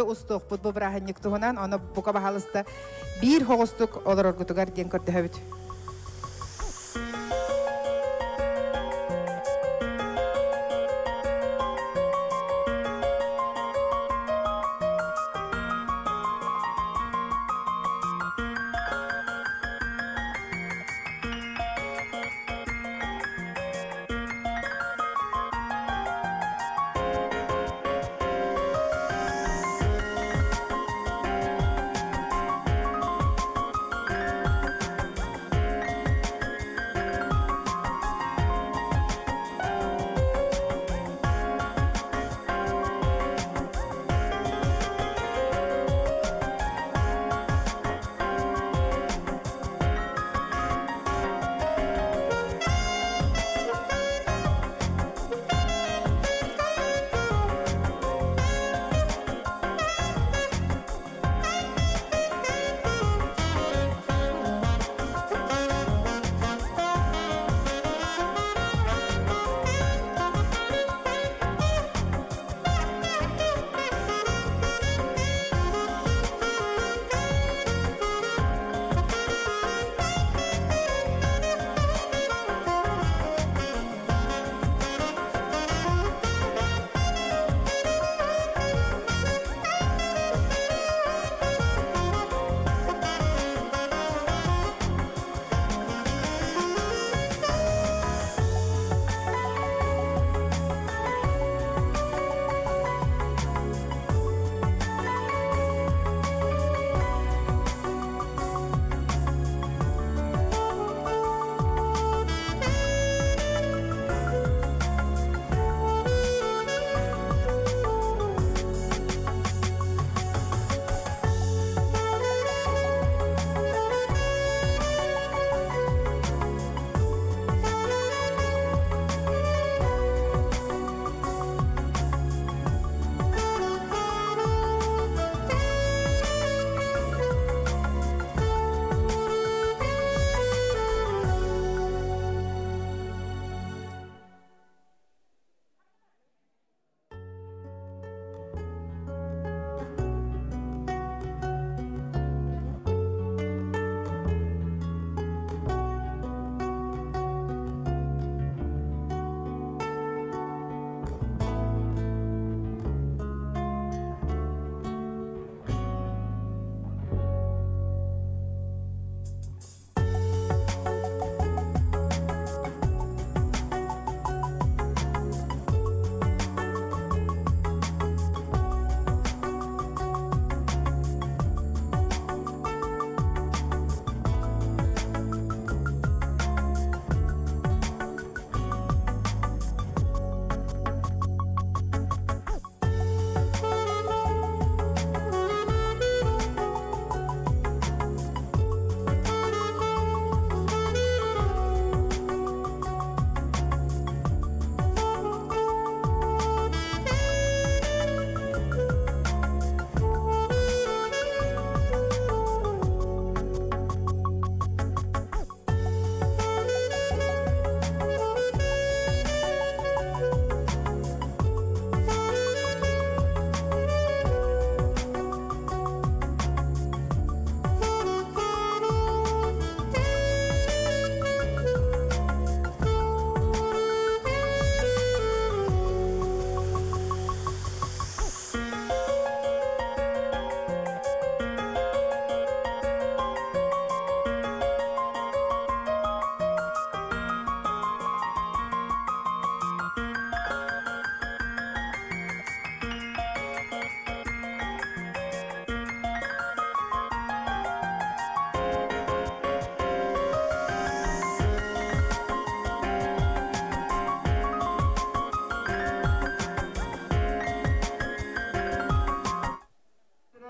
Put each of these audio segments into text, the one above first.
устуохпут бу бырааһынньык туһунан, ону бука баһаалыста биир хоҕустук олороргутугар диэн көрдөһөбүт.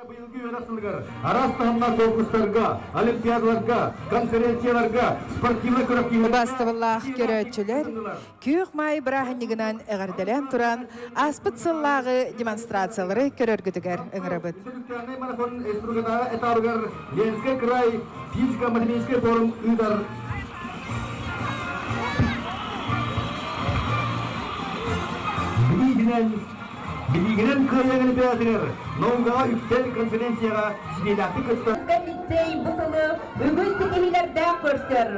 Быйылгы үөрэх сылыгар араас таһымнаах конкурстарга, олимпиадаларга, конференцияларга, спортивнай күрэхтэһиилэргэ Убаастабыллаах көрөөччүлэр, Күөх Маай бырааһынньыгынан эҕэрдэлээн туран, ааспыт сыллааҕы демонстрациялары көрөргүтүгэр ыҥырабыт. Түмүктээҕи марафон республикатааҕы этабыгар Ленскэй край физико-математическай форум ыытар. Билиитинэн. Билигинэн кыайан олимпиадатыгар наукаҕа үктэл конференцияҕа ситиилээхтик кыттар. Лицей бу сылы үгүс ситиһиилэрдээх көрсөр.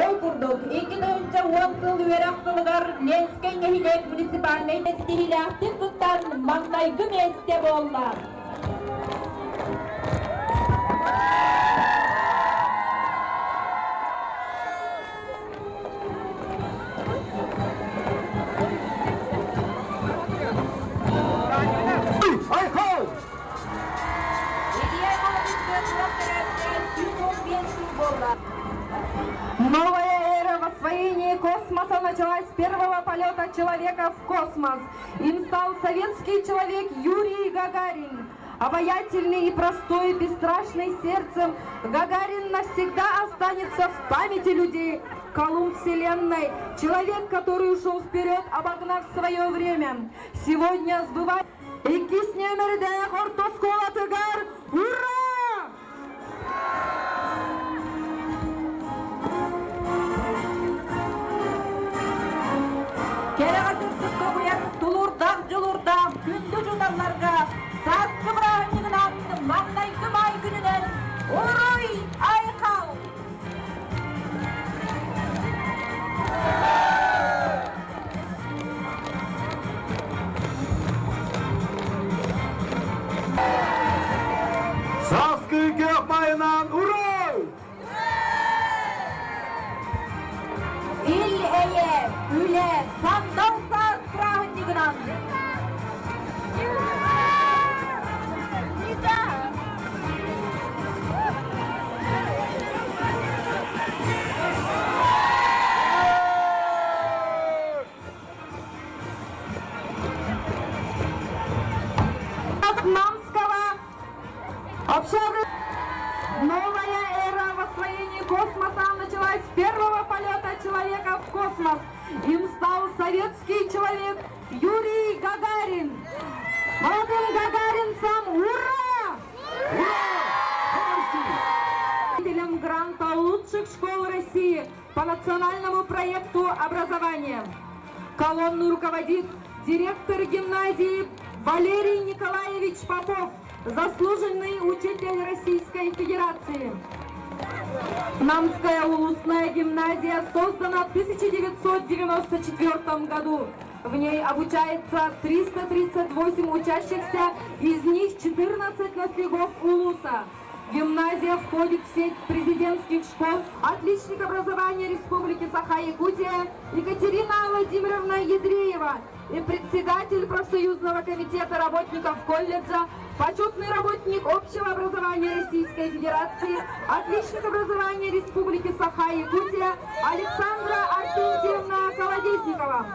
Ол курдук, 2010 сыл үөрэх сылыгар Ленскэй нэһилиэк муниципальнай ситиһиилээхтик кыттан маҥнайгы миэстэ буолла. Айхал! Новая эра в освоении космоса началась с первого полета человека в космос. Им стал советский человек Юрий Гагарин. Обаятельный и простой, бесстрашный сердцем, Гагарин навсегда останется в памяти людей. Колумб Вселенной, человек, который ушел вперед, обогнав свое время. Сегодня сбывает Иккис нүөмэрдээх орто оскуолатыгар ура! Кэрэҕэ сырдыкка уйар тулуурдаах дьулуурдаах күндү учууталларга сааскы бырааһынньыгынан маҥнайгы маай күнүнэн уруй айхал! Сааскы күөх маайынан уруй! Ил эйэ, үлэ, сандал саас бырааһынньыгынан! От Намского общага Новая эра в освоении космоса началась с первого полета человека в космос. Им стал советский человек Юрий Гагарин. Молодым гагаринцам ура! Ура! гранта лучших школ России по национальному проекту образования. Колонну руководит директор гимназии Валерий Николаевич Попов, заслуженный учитель Российской Федерации. Намская улусная гимназия создана в 1994 году. В ней обучается 338 учащихся, из них 14 наслегов Улуса. Гимназия входит в сеть президентских школ. Отличник образования Республики Саха-Якутия Екатерина Владимировна Ядреева и председатель профсоюзного комитета работников колледжа, почетный работник общего образования Российской Федерации, отличник образования Республики Саха-Якутия Александра Арсентьевна Колодезникова.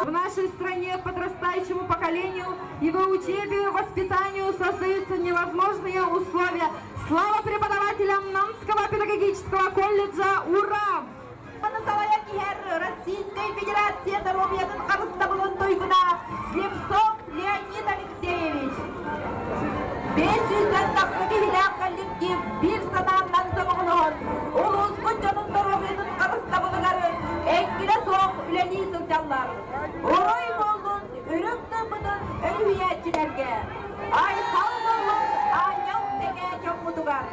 В нашей стране подрастающему поколению, его учебе, воспитанию создаются невозможные условия. Слава преподавателям Намского педагогического колледжа! Ура! Российской Федерация доруобуйатын харыстабылын туйгуна Слепцов Леонид Алексеевич. 500-тэн тахса киһилээх коллектив биир санааннан сомоҕолоһон, улууспут дьонун доруобуйатын харыстабылыгар эҥкилэ суох үлэлии сылдьаллар. Уруй буоллун үрүҥ тылбытын өрүһүйээччилэргэ, айхал буоллун аанньал тэҥэ дьоммутугар!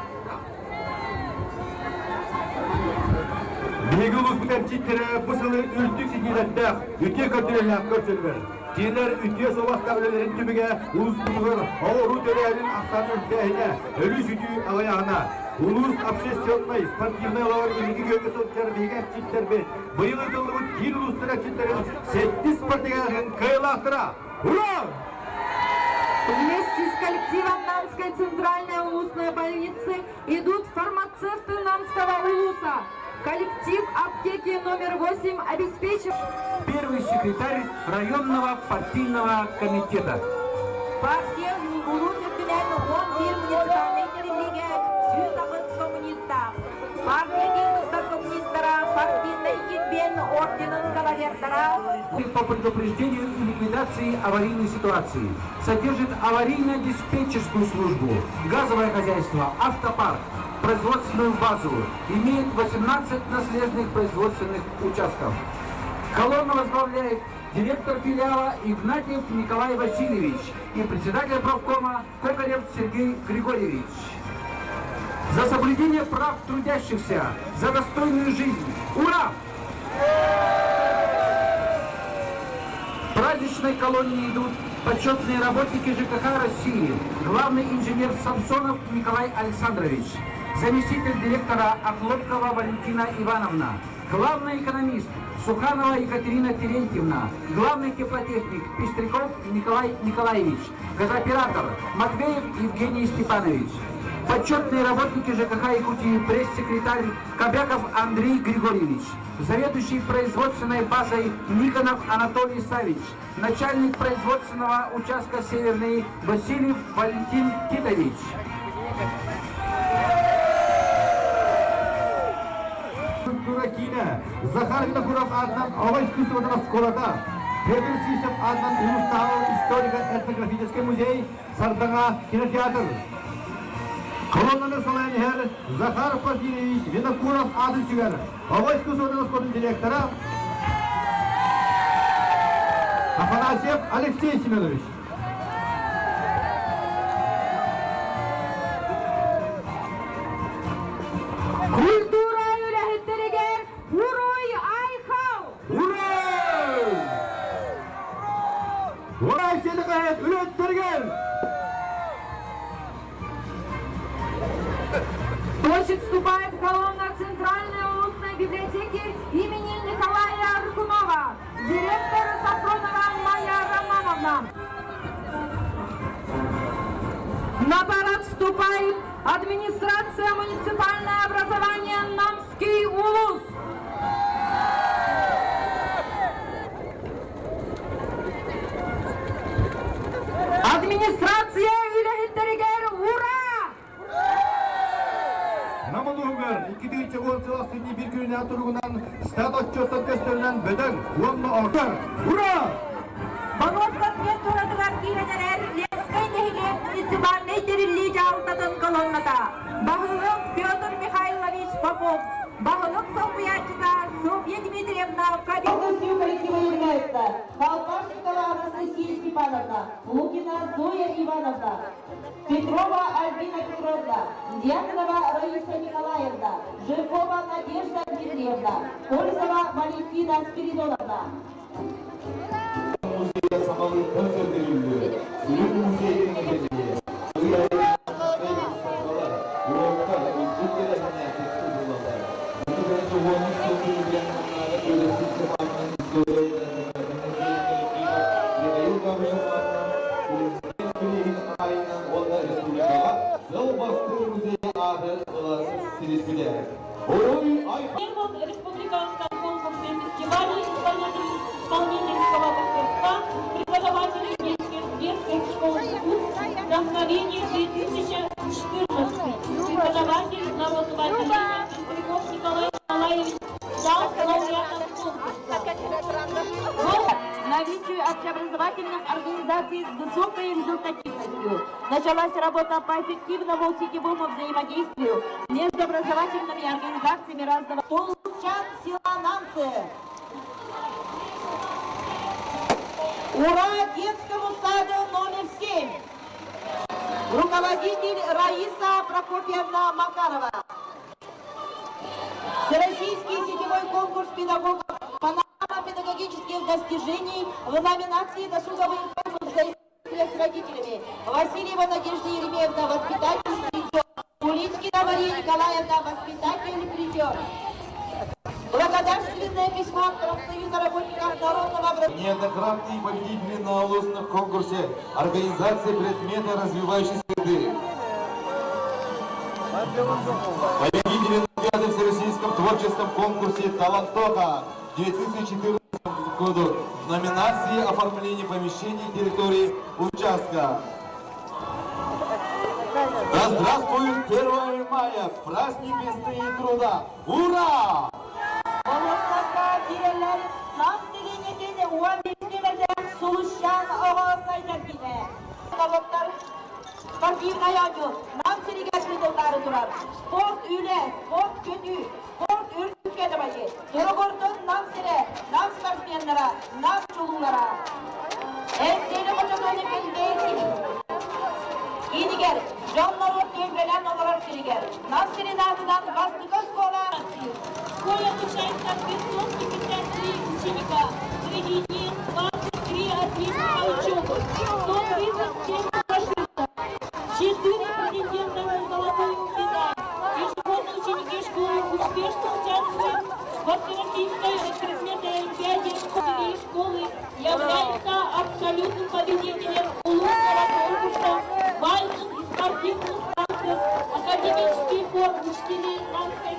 Биһиги улууспут эмчиттэрэ бу сылы үрдүк ситиилэрдээх, үтүө көрдөрүүлээх көрсөллөр. Кинилэр үтүө суобастаах үлэлэрин түмүгэ улууспутугар оҕуруу төрөөһүнүн ахсаан үрдээһинэ, өлүү-сүтүү аҕыйаҕына, улуус общественнай, спортивнай олоҕор инники күөҥҥэ сылдьар биһиги эмчиттэрбит быйыл ыытыллыбыт киин улуустар эмчиттэрин сэттис спартакиадатын кыайыылаахтара! Ура! Вместе с коллективом Намской центральной улусной больницы идут фармацевты Намского улуса. Коллектив аптеки номер 8 обеспечил... Первый секретарь районного партийного комитета. Партия улуус үрдүнэн 11 муниципальнай тэриллиигэ 108 коммунистаах. Партия киин коммунистара партийнай килбиэн орденын кавалердара По предупреждению и ликвидации аварийной ситуации. Содержит аварийно-диспетчерскую службу, газовое хозяйство, автопарк, производственную базу. Имеет 18 наследных производственных участков. Колонну возглавляет директор филиала Игнатьев Николай Васильевич и председатель правкома Кокарев Сергей Григорьевич. За соблюдение прав трудящихся, за достойную жизнь. Ура! В праздничной колонне идут почетные работники ЖКХ России, главный инженер Самсонов Николай Александрович, заместитель директора Охлопкова Валентина Ивановна, главный экономист Суханова Екатерина Терентьевна, главный теплотехник Пестряков Николай Николаевич, газооператор Матвеев Евгений Степанович, почетные работники ЖКХ Якутии, пресс-секретарь Кобяков Андрей Григорьевич, заведующий производственной базой Никонов Анатолий Савич, начальник производственного участка «Северный» Васильев Валентин Титович. Культура киинэ Захар Винокуров аатынан оҕо искусствотын оскуолата, Петр Сивцев аатынан улуустааҕы историко-этнографическай музей, Сардаҥа кинотеатр. Колоннаны салайан иһэр Захар Порфирьевич Винокуров аатын сүгэр оҕо искусствотын оскуолатын директора Афанасьев Алексей Семенович. Культура үлэһиттэригэр Уруй Айхал! Ура! Ура силиҕэһит үлэттэригэр! Площадь вступает колонна Центральной улусной библиотеки имени Николая Аркунова, директор Сафронова Майя Романовна. На парад вступает администрация муниципальное образование Намский улус. Администрация үлэһиттэригэр ура! Нам улууһугар 2010 сыл ахсынньы биир күнүнээн туругунан штат отчуоттан көстөрүнэн бөдөҥ уонна ордор. Ура! Болуоссат туратыгар киирэн эрэр Ленскэй нэһилиэк муниципальнай тэриллии дьаһалтатын колонната баһылык Петр Михайлович Попов, баһылык солбуйааччыта Софья Дмитриевна Кабин. Полностью коллектива являются Колпашникова Анастасия Степановна, Лукина Зоя Ивановна, Петрова Альбина Петровна, Дьяконова Раиса Николаевна, Жиркова Надежда Дмитриевна, Пользова Валентина Спиридоновна. Музейа сахалыы көрдөрүллүө, сүрүн музейын үлэлиэ, уруоктар үрдүк тэрээһиннээхтик ыытыллаллар. Ити уонус сыл түмүгүнэн маннааҕы үөрэхпит Степановна история музейын коллектива Михаил Гаврилович аатынан Президент бирииһин хаһаайынынан уонна республикаҕа сыл бастыҥ музейа ааты ылан ситиспитэ. Уруй Первом республиканском конкурсе фестиваля исполнительского мастерства преподавателей детских, детских школ искусств «Вдохновение 2014». Преподаватель народного отделения Пестряков Николай Николаевич стал лауреатом конкурса. Наличию общеобразовательных организаций с высокой результативностью. Началась работа по эффективному сетевому взаимодействию между образовательными организациями разного Тулчан села Намцы. Ура детскому саду номер 7. Руководитель Раиса Прокопьевна Макарова. Всероссийский сетевой конкурс педагогов «Панорама педагогических достижений» в номинации «Досуговые формы взаимодействия с родителями». Васильева Надежда Еремеевна, воспитатель призер. Куличкина Мария Николаевна, воспитатель призер. Благодарственное письмо от профсоюза работников народного образования. Неоднократные победители на областном конкурсе организации предмета развивающей среды. Победители на пятом всероссийском творческом конкурсе «Талантоха» в 2014 году в номинации «Оформление помещений территории участка». Да здравствует 1 мая, праздник весны и труда! Ура! Болуоссакка киирэллэр Нам сэлиэнньэтин уон биэс Сулусчаан оҕо сайдар киинэ. Спортивнай оонньуу Нам сиригэр ыытыллаары турар. Спорт үлэ, спорт көтүү, спорт үрдүк. үрдүккэ дабайыы, Туругурдун Нам сирэ, Нам спортсменнара, Нам чулуулара! Эстэри хочотун килбэйин киинигэр, дьон-норуот түөлбэлээн олорор сиригэр, Нам сирин аатынан бастакы оскуола В школе обучается 553 ученика, среди них 23 отличника учебы, 137 хорошистов, 4 претендента на золотую медаль. Ежегодно ученики школы успешно участвуют во Всероссийской предметной олимпиаде школы школы являются абсолютным победителем улусского конкурса бальных и спортивных танцев, академический хор учителей Намской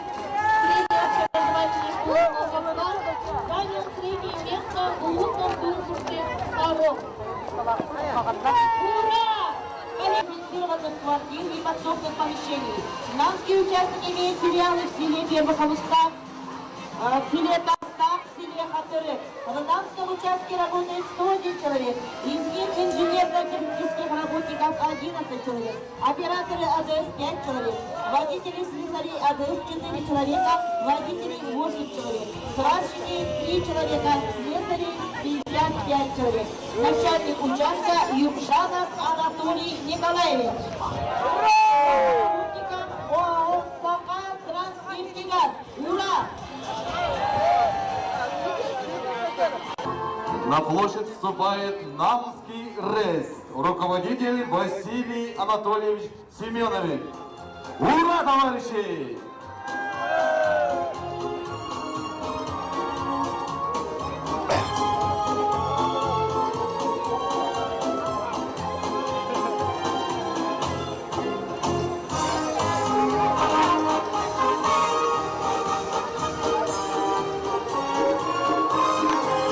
средней общеобразовательной школы номер 2 занял третье место в улусном конкурсе хоров. Ура! Финансированных квартир и подсобных помещений. Намский участок имеет филиалы в селе Первых в селе Тастак, в селе Хатырык. В Намском участке работает 101 человек, из них инженерно-технических работников 11 человек, операторы АЗС 5 человек, водители слесарей АЗС 4 человека, водителей 8 человек, сварщики 3 человека, слесарей 55 человек. Начальник участка Юршанов Анатолий Николаевич. Работникам ОАО «Саха Транснефтегаз». Ура! На площадь вступает Намский РЭС, руководитель Василий Анатольевич Семенович. Ура, товарищи!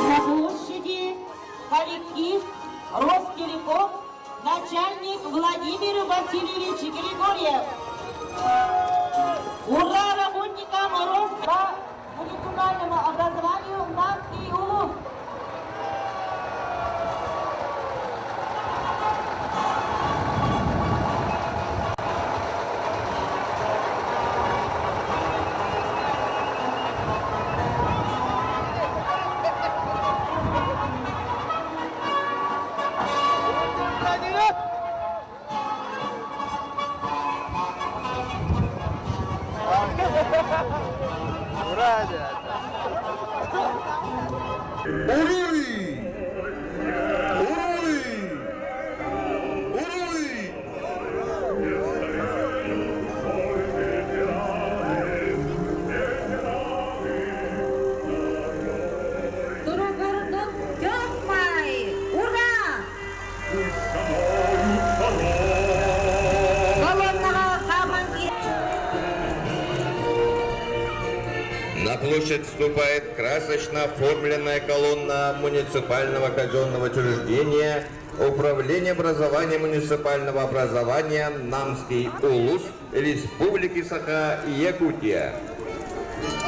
На площади коллектив Ростелеком, начальник Владимир Васильевич Григорьев. Ура работникам Рос по муниципальному образованию Намский улус. Уруй! Уруй! Уруй! Туругурдун Маай! Ура! Колоннаҕа хааман На площадь вступает красочно оформленная колонна муниципального казенного учреждения Управления образования муниципального образования Намский Улус Республики Саха-Якутия.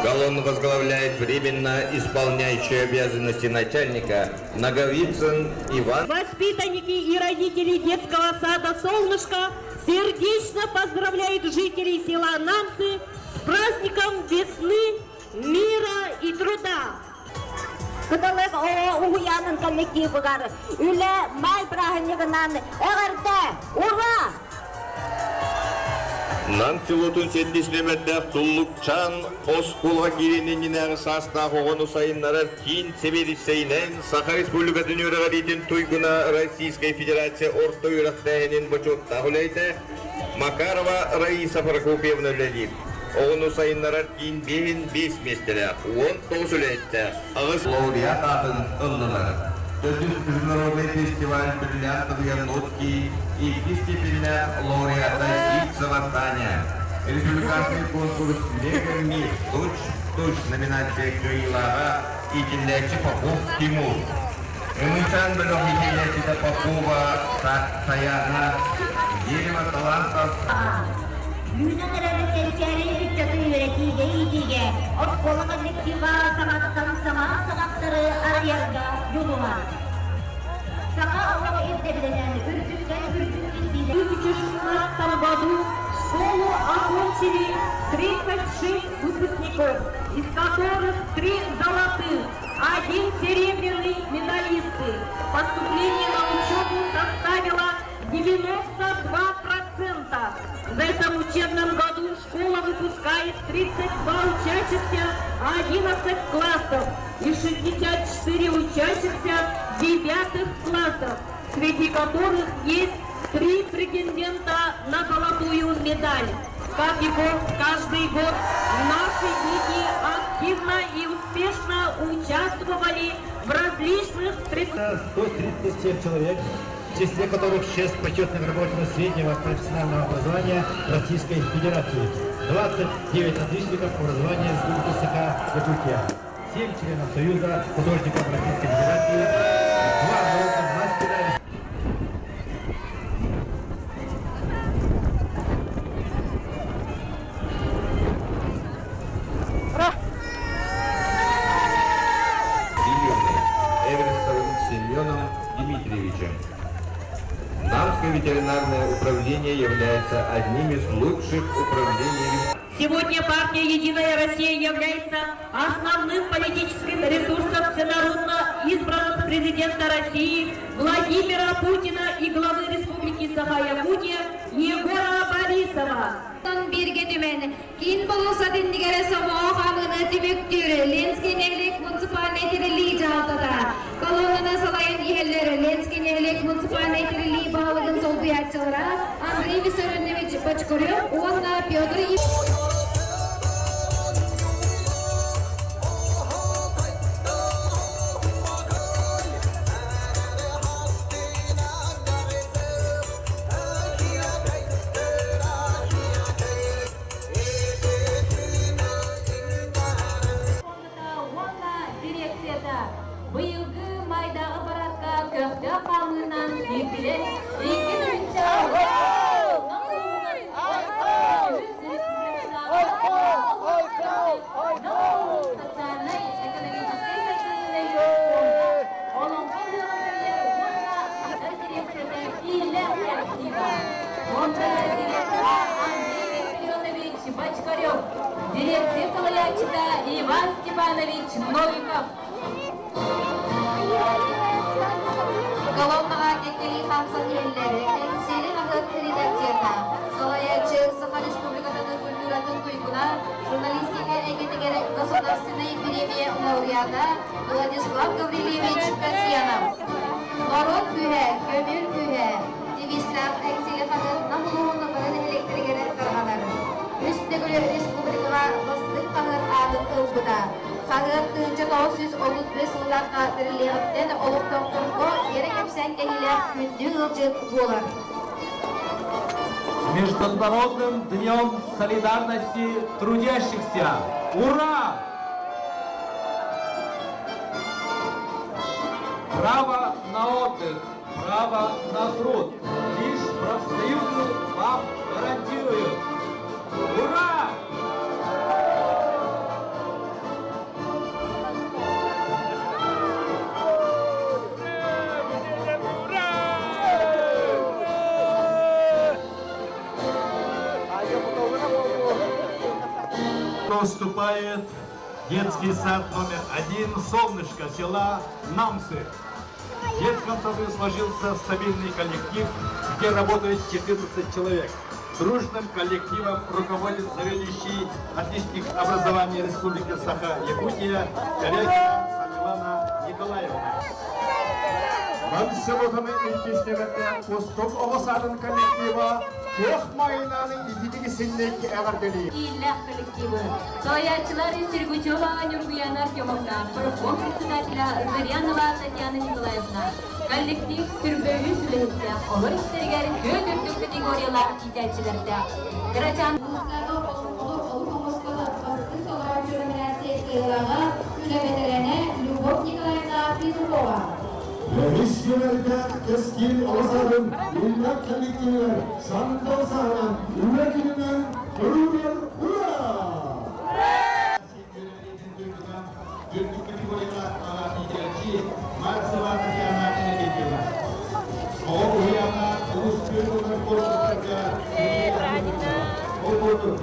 Колонну возглавляет временно исполняющий обязанности начальника Наговицын Иван. Воспитанники и родители детского сада «Солнышко» сердечно поздравляют жителей села Намцы с праздником весны, мира и труда. Кыталык уһуйаанын коллективыгар үлэ маай бырааһынньыгынан эҕэрдэ! Ура! Нам селотун сэттис нүөмэрдээх Туллукчаан оскуолаҕа киириэн иннинээҕи саастаах оҕону сайыннарар киин сэбиэдиссэйинэн Саха Республикатын үөрэҕириитин туйгуна Российскай Федерация орто үөрэхтээһинин бочуоттаах үлэһитэ Макарова Раиса Прокопьевна үлэлиир. Оҕону сайыннарар киин биэһин биэс миэстэлээх, 19 үлэһиттээх, аҕыс лауреат аатын ыллылар. Төрдүс международный фестиваль бриллиантовые нотки икки степеннээх лауреата Сивцева Таня. Республиканский конкурс «Мега Мир. Туч Туч» номинация кыайыылааҕа иитиллээччи Попов Тимур. Ымыйчаан бөлөх иитиллээччитэ Попова Таяна Дерево талантов Үүнэн эрэр кэнчээри ыччаты үөрэтиигэ иитиигэ оскуола коллектива саҥаттан саҥа саҕахтары арыйарга дьулуһар. Саҥа олох ирдэбилинэн үрдүктэн үрдүк В 2016 году школу окончили 36 выпускников. выпускников, из которых три золотых, один серебряный медалисты. Поступление на учебу составило 92%. В этом учебном году школа выпускает 32 учащихся 11 классов и 64 учащихся 9 классов, среди которых есть три претендента на золотую медаль. Как и каждый год, наши дети активно и успешно участвовали в различных 137 человек, в числе которых 6 почетных работников среднего профессионального образования Российской Федерации, 29 отличников образования Республики Саха-Якутия, 7 членов Союза художников Российской Федерации, 2 народных мастера. Васильевной Эверстовым Семеном Дмитриевичем. Намское ветеринарное управление является одним из лучших управлений. Сегодня партия «Единая Россия» является основным политическим ресурсом всенародно избранных президента России Владимира Путина и главы Республики Саха-Якутия Егора Борисова. Бииргэ түмэн, киин болуоссат иннигэр сомоҕо хаамыыны түмүктүүр Ленскэй нэһилиэк муниципальнай тэриллии дьаһалтата. Колоннаны салайан иһэллэр Ленскэй нэһилиэк муниципальнай тэриллии баһылыгын солбуйааччылара Андрей Виссарионович Бочкарев уонна Петр Уонна дирекцията быйылгы майдааҕы парадка көхтөөх хаамыынан киирдилэр. Икки тыһыынча социальнай-экономическай сайдыыны фонда Олоҥхо ыһыаҕын тэрийэр уонна ыытар дирекцията Иилээх коллектива. Фонда директора Андрей Виссарионович Бочкарев, дирекция салайааччыта Иван Степанович Новиков. Колоннаҕа кэккэлии хаамсан иһэллэр Эҥсиэли хаһыат редакцията, салайааччы Саха Республикатын культуратын туйгуна, журналистика эйгэтигэр государственнай премия лауреата Владислав Гаврильевич Касьянов. Норуот күүһэ, көмүл күүһэ, девизтээх Эҥсиэли хаһыат Нам улууһун бары нэһилиэктэригэр тарҕанар. Үс төгүл республикаҕа бастыҥ хаһыат аатын ылбыта. Хаһыат 1935 сыллаахха тэриллиэҕиттэн олохтоохторго тиэрэ кэпсээн кэһиилээх күндү ыалдьыт буолар. Международным днем солидарности трудящихся! Ура! Право на отдых, право на труд лишь профсоюзы вам гарантируют. Ура! Выступает детский сад номер один «Солнышко» села Намсы. В детском саду сложился стабильный коллектив, где работает 14 человек. Дружным коллективом руководит заведующий отличник образования Республики Саха-Якутия Корягина Светлана Николаевна. Мансыбытыны иккис Кустук оҕо саадын коллектива Көх Майнаны ититик-истиҥник эҕэрдэлиир. Ииллээх коллективы. Салайааччылар Сергучева Нюргуяна Артемовна, профком председателя Зырянова Татьяна Николаевна. Коллектив сүрбөйү сүлэһиттээх, олор истэригэр түөрт үрдүк категориялаах иитээччилэрдээх. Кырачаан Кыайыылааҕа үлэ бэтэрээнэ Любовь Николаевна Петухова. Үһүс нүөмэрдээх Кэскил оҕо саадын иллээх коллективигэр сандал саһынан үлэ күнүнэн көрүүлэр ура! Үрдүк категориялаах аҕа иитээччи Марцева Татьяна Иннокентьевна. Оҕо уһуйаана улус күөн ылар конкурстарга ол курдук.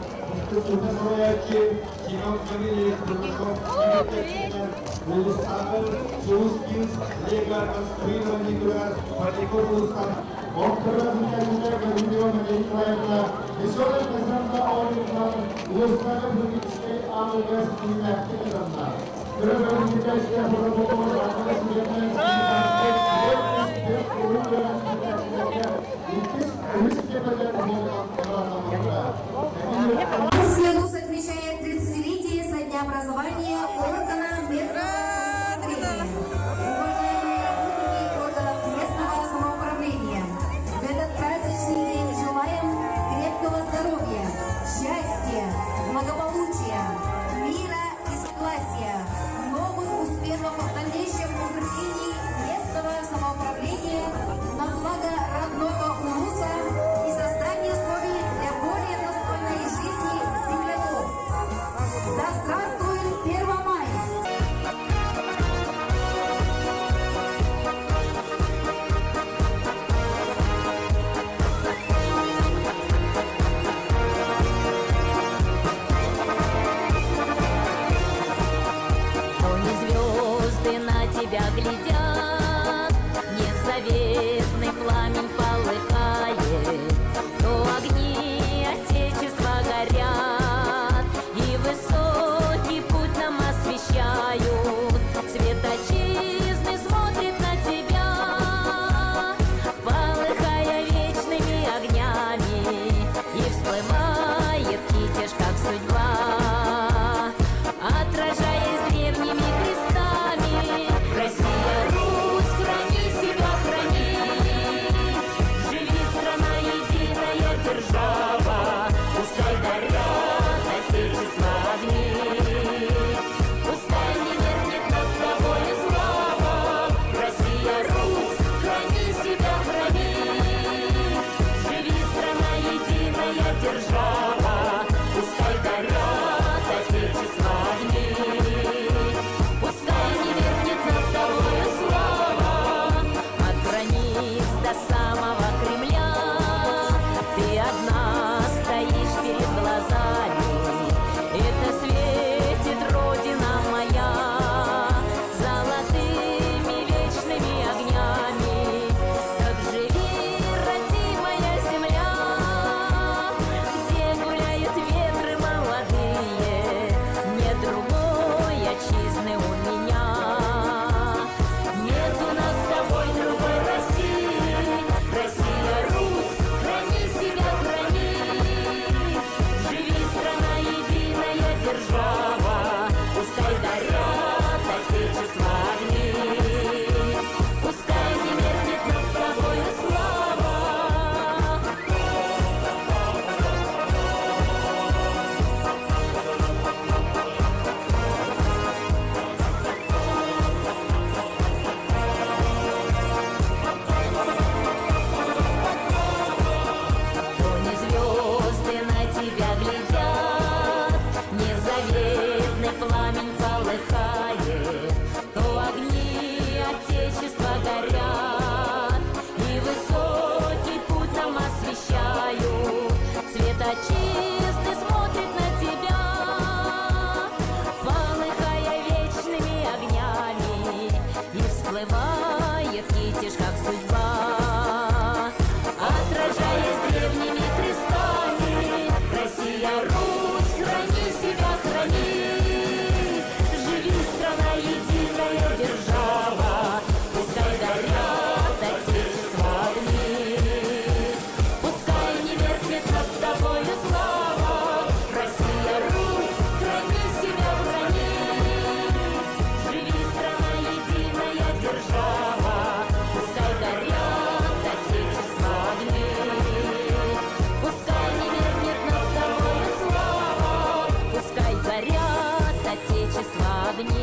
Структурна салайааччы Семен Гаврильевич Бурнашов иитээччитинэн улуустааҕы Сулус Кинс Лего конструирование күрэҕэр Парников улуустан Оптора иитээччитэ Гаврильева Мария Николаевна Веселая Казанка оонньуутунан улуустааҕы педагогическай ааҕыыга ситиһиилээхтик кытынна. Кыра бөлөх иитээччитэ Протопопова Саргылана Васильевна ситиһиилээхтик уруу үөрэх иитээччилэргэ иккис, үһүс тиэмэлэр буолан Улус отмечает 30-летие со дня образования органа местного самоуправления. Уважаемые работники органов местного самоуправления, в этот праздничный день желаем крепкого здоровья, счастья, благополучия, мира и согласия, новых успехов в дальнейшем укреплении местного самоуправления на благо родного улуса и создания условий для более достойной жизни земляков. Да здравствует Первомай! То не звезды на тебя глядят, Не заветный пламень полыхает, То огни Отечества горят, И высокий путь нам освещают. Свет отчизны смотрит на тебя, Полыхая вечными огнями, И всплывает китеж, как судьба, Отражаясь древними крестами. Россия, Русь, храни себя, храни. Живи, страна, единая держава, Пускай горят Отечества огни. Пускай не меркнет над тобою слава. Россия, Русь, храни себя, храни. Живи, страна, единая держава, Пускай горят Отечества огни. Пускай не меркнет над тобою слава. От границ до самого Кремля Ты одна стоишь перед глазами. Это светит Родина моя Золотыми вечными огнями. Так живи, родимая земля, Где гуляют ветры молодые. Нет другой отчизны у меня. Нет у нас с тобой другой России. Россия, Русь, храни себя, храни. Живи, страна, единая держава, Пускай горят Отечества огни. Пускай не меркнет над тобою слава. То не звезды на тебя глядят, Не заветный пламень полыхает, То огни Отечества горят, И высокий путь нам освещают. Свет отчизны смотрит на тебя, Полыхая вечными огнями, И всплывает китеж, как судьба, Отражаясь древними крестами. Россия, Русь, храни себя, храни. Живи, страна, единая держава, Пускай горят Отечества огни. Пускай не меркнет над тобою слава. Россия, Русь, храни себя, храни. Живи, страна, единая держава, Пускай горят Отечества огни. Пускай не меркнет над тобою слава, Пускай горят Отечества огни.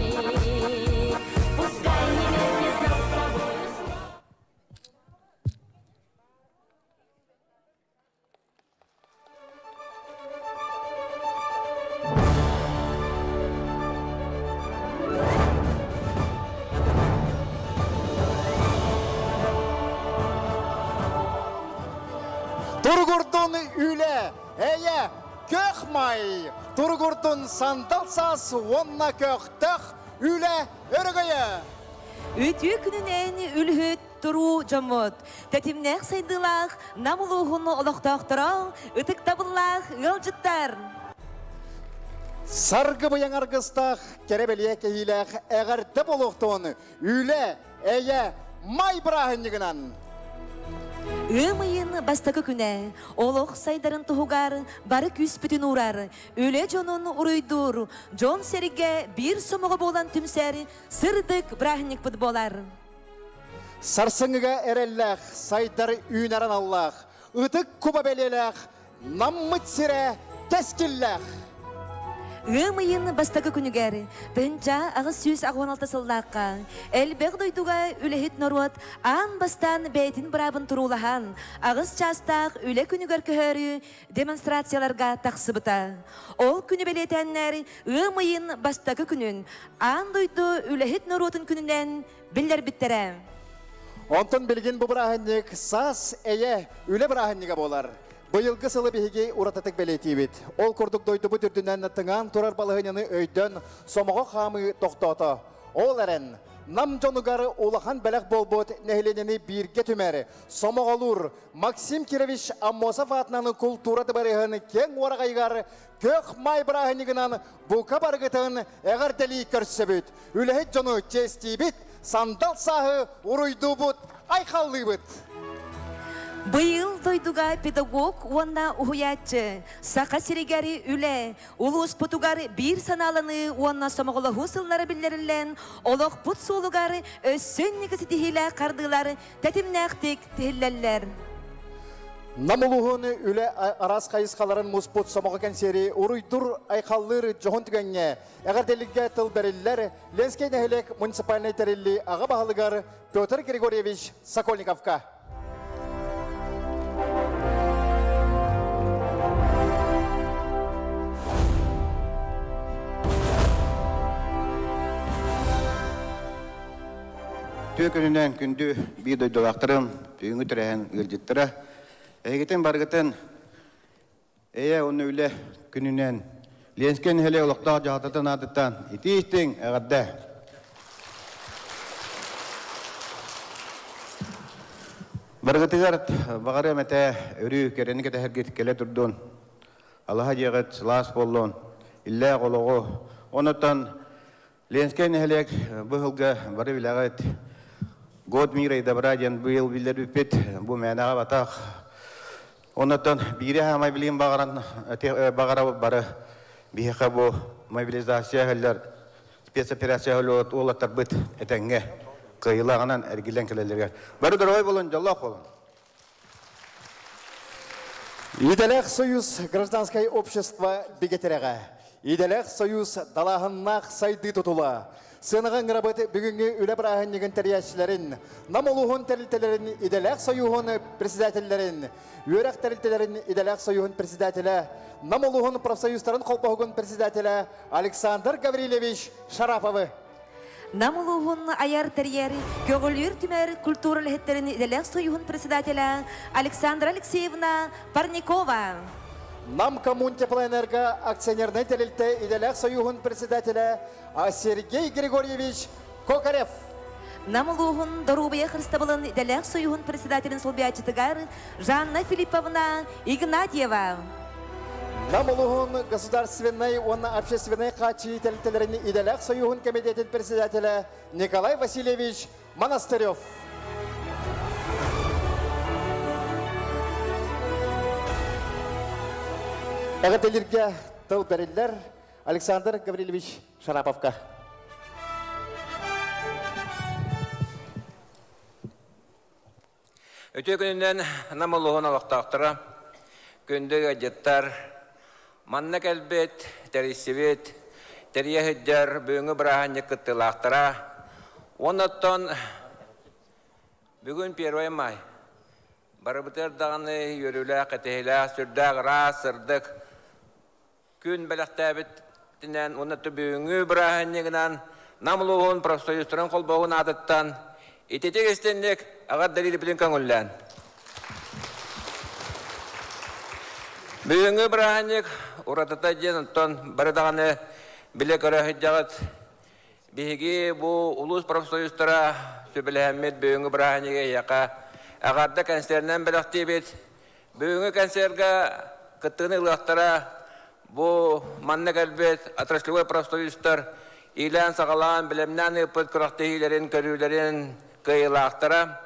Пускай не меркнет над тобою слава. Туругурдун үлэ, эйэ, Көх май! Туругурдун сандал саас уонна көхтөх үлэ өрөгөйө! Үтүө күнүнэн үлүһүт туруу дьоммут, тэтимнээх сайдыылаах Нам улууһун олохтоохторо, ытыктабыллаах ыалдьыттар! Саргы быйаҥ аргыстаах, кэрэ бэлиэ кэһиилээх эҕэрдэ буолуохтун үлэ, эйэ, май бырааһынньыгынан! Ыам ыйын бастакы күнэ олох сайдарын туһугар бары күүспүтүн уурар, үлэ дьонун уруйдуур, дьон-сэргэ биир сомоҕо буолан түмсэр сырдык бырааһынньыкпыт буолар. Сарсыҥҥыга эрэллээх, сайдар үүнэр аналлаах, ытык куба бэлиэлээх Наммыт сирэ кэскиллээх! Ыам ыйын бастакы күнүгэр 1886 сыллаахха элбэх дойдуга үлэһит норуот аан бастаан бэйэтин быраабын туруулаһан, аҕыс чаастаах үлэ күнүгэр көһөрүү демонстрацияларга тахсыбыта. Ол күнү бэлиэтээннэр ыам ыйын бастакы күнүн аан дойду үлэһит норуотун күнүнэн биллэрбиттэрэ. Онтон билигин бу бырааһынньык саас эйэ үлэ бырааһынньыга буолар. Быйылгы сылы биһиги уратытык бэлиэтиибит. Ол курдук дойдубут үрдүнэн тыҥаан турар балаһыанньаны өйдөөн сомоҕо хаамыы тохтоото. Ол эрэн, Нам дьонугар улахан бэлэх буолбут нэһилиэнньэни бииргэ түмэр, сомоҕолуур Максим Кирович Аммосов аатынан култуура дыбарыаһын киэҥ уораҕайыгар Көх Маай бырааһынньыгынан бука барыгытын эҕэрдэлии көрсөбүт, үлэһит дьону чиэстиибит, сандал сааһы уруйдуубут, айхаллыыбыт! Быйыл дойдуга педагог уонна уһуйааччы, Саха сиригэр үлэ, улууспутугар биир санааланыы уонна сомоҕолоһуу сыллара биллэриллэн, олохпут суолугар өссө инники ситиһиилээх хардыылар тэтимнээхтик тиһиллэллэр. Нам улууһун үлэ араас хайысхаларын муспут сомоҕо кэнсиэри уруйдур айхаллыыр дьоһун түгэҥҥэ эҕэрдэлигэ тыл бэриллэр Ленскэй нэһилиэк муниципальнай тэриллии аҕа баһылыгар Петр Григорьевич Сокольниковка. Үтүө күнүнэн күндү биир дойдулаахтарым, бүгүҥҥү тэрээһин ыалдьыттара, эһигитин барыгытын эйэ уонна үлэ күнүнэн Ленскэй нэһилиэк олохтоох дьаһалтатын аатыттан итии-истиҥ эҕэрдэ! Барыгытыгар баҕарыам этэ өрүү кэрэни кэтэһэргит кэлэ турдун, алаһа дьиэҕит сылаас буоллун, иллээх олоҕу, онуттан Ленскэй нэһилиэк быһылга бары билэҕит Год мира и добра диэн быйыл биллэрбиппит. Бу мээнэҕэ батах. Оннуттан биири хаамай билигин баҕаран баҕарабыт бары биһиэхэ бу мобилизация өһөллөр спецоперация уолаттарбыт этэҥҥэ кыайыылааҕынан эргиллэн кэлэллэригэр. Бары дорогой болун, дьоллоох болун! Идэлээх Союз гражданскай общество бигэтирэҕэ. Идэлээх Союз далааһыннаах сайдыы тутула. Сыанаҕа ыҥырабыт бүгүҥҥү үлэ бырааһынньыгын тэрийээччилэрин, Нам улууһун тэрилтэлэрин Идэлээх Союһун председателлэрин, үөрэх тэрилтэлэрин Идэлээх Союһун председателэ, Нам улууһун профсоюзтарын холбоһугун председателэ Александр Гаврильевич Шараповы. Нам улууһун айар тэрийэр, көҕүлүүр түмэр культура үлэһиттэрин идэлээх союһун председателэ Александра Алексеевна Парникова. Нам Коммунтеплоэнерго акционернай тэрилтэ идэлээх союһун председателэ Сергей Григорьевич Кокарев. Нам улууһун доруобуйа харыстабылын идэлээх союһун председателин солбуйааччытыгар Жанна Филипповна Игнатьева. Нам улууһун государственнай уонна общественнай хааччыйыы тэрилтэлэрин идэлээх союһун кэмитиэтин председателэ Николай Васильевич Монастырев. Эҕэрдэлииргэ тыл бэриллэр Александр Гаврильевич Шараповка. Үтүө күнүнэн Нам улууһун олохтоохторо, күндү ыалдьыттар, манна кэлбит, тэрийсибит, тэрийэ сылдьар бүгүҥҥү бырааһынньык кыттыылаахтара уонна оттон бүгүн 1 май барыбытыгар даҕаны үөрүүлээх, кэтэһиилээх, сүрдээх ыраас, сырдык күн бэлэхтээбитинэн уонна бүгүҥҥү бырааһынньыгынан Нам улууһун профсоюзтарын холбоһугун аатыттан ититик истинник эҕэрдэлиирбитин көҥүллээн. Бүгүҥҥү бырааһынньык уратыта диэн онтон бары даҕаны билэ-көрө сылдьаҕыт. Биһиги бу улуус профсоюзтара сүбэлэһэммит бүгүҥҥү бырааһынньыгы эһиэхэ эҕэрдэ кэнсиэринэн бэлэхтиибит. Бүгүҥҥү кэнсиэргэ кыттыыны ылыахтара бу манна кэлбит отраслевой профсоюзтар иилээн-саҕалаан, бэлэмнээн ыыппыт күрэхтэһиилэрин, көрүүлэрин кыайыылаахтара.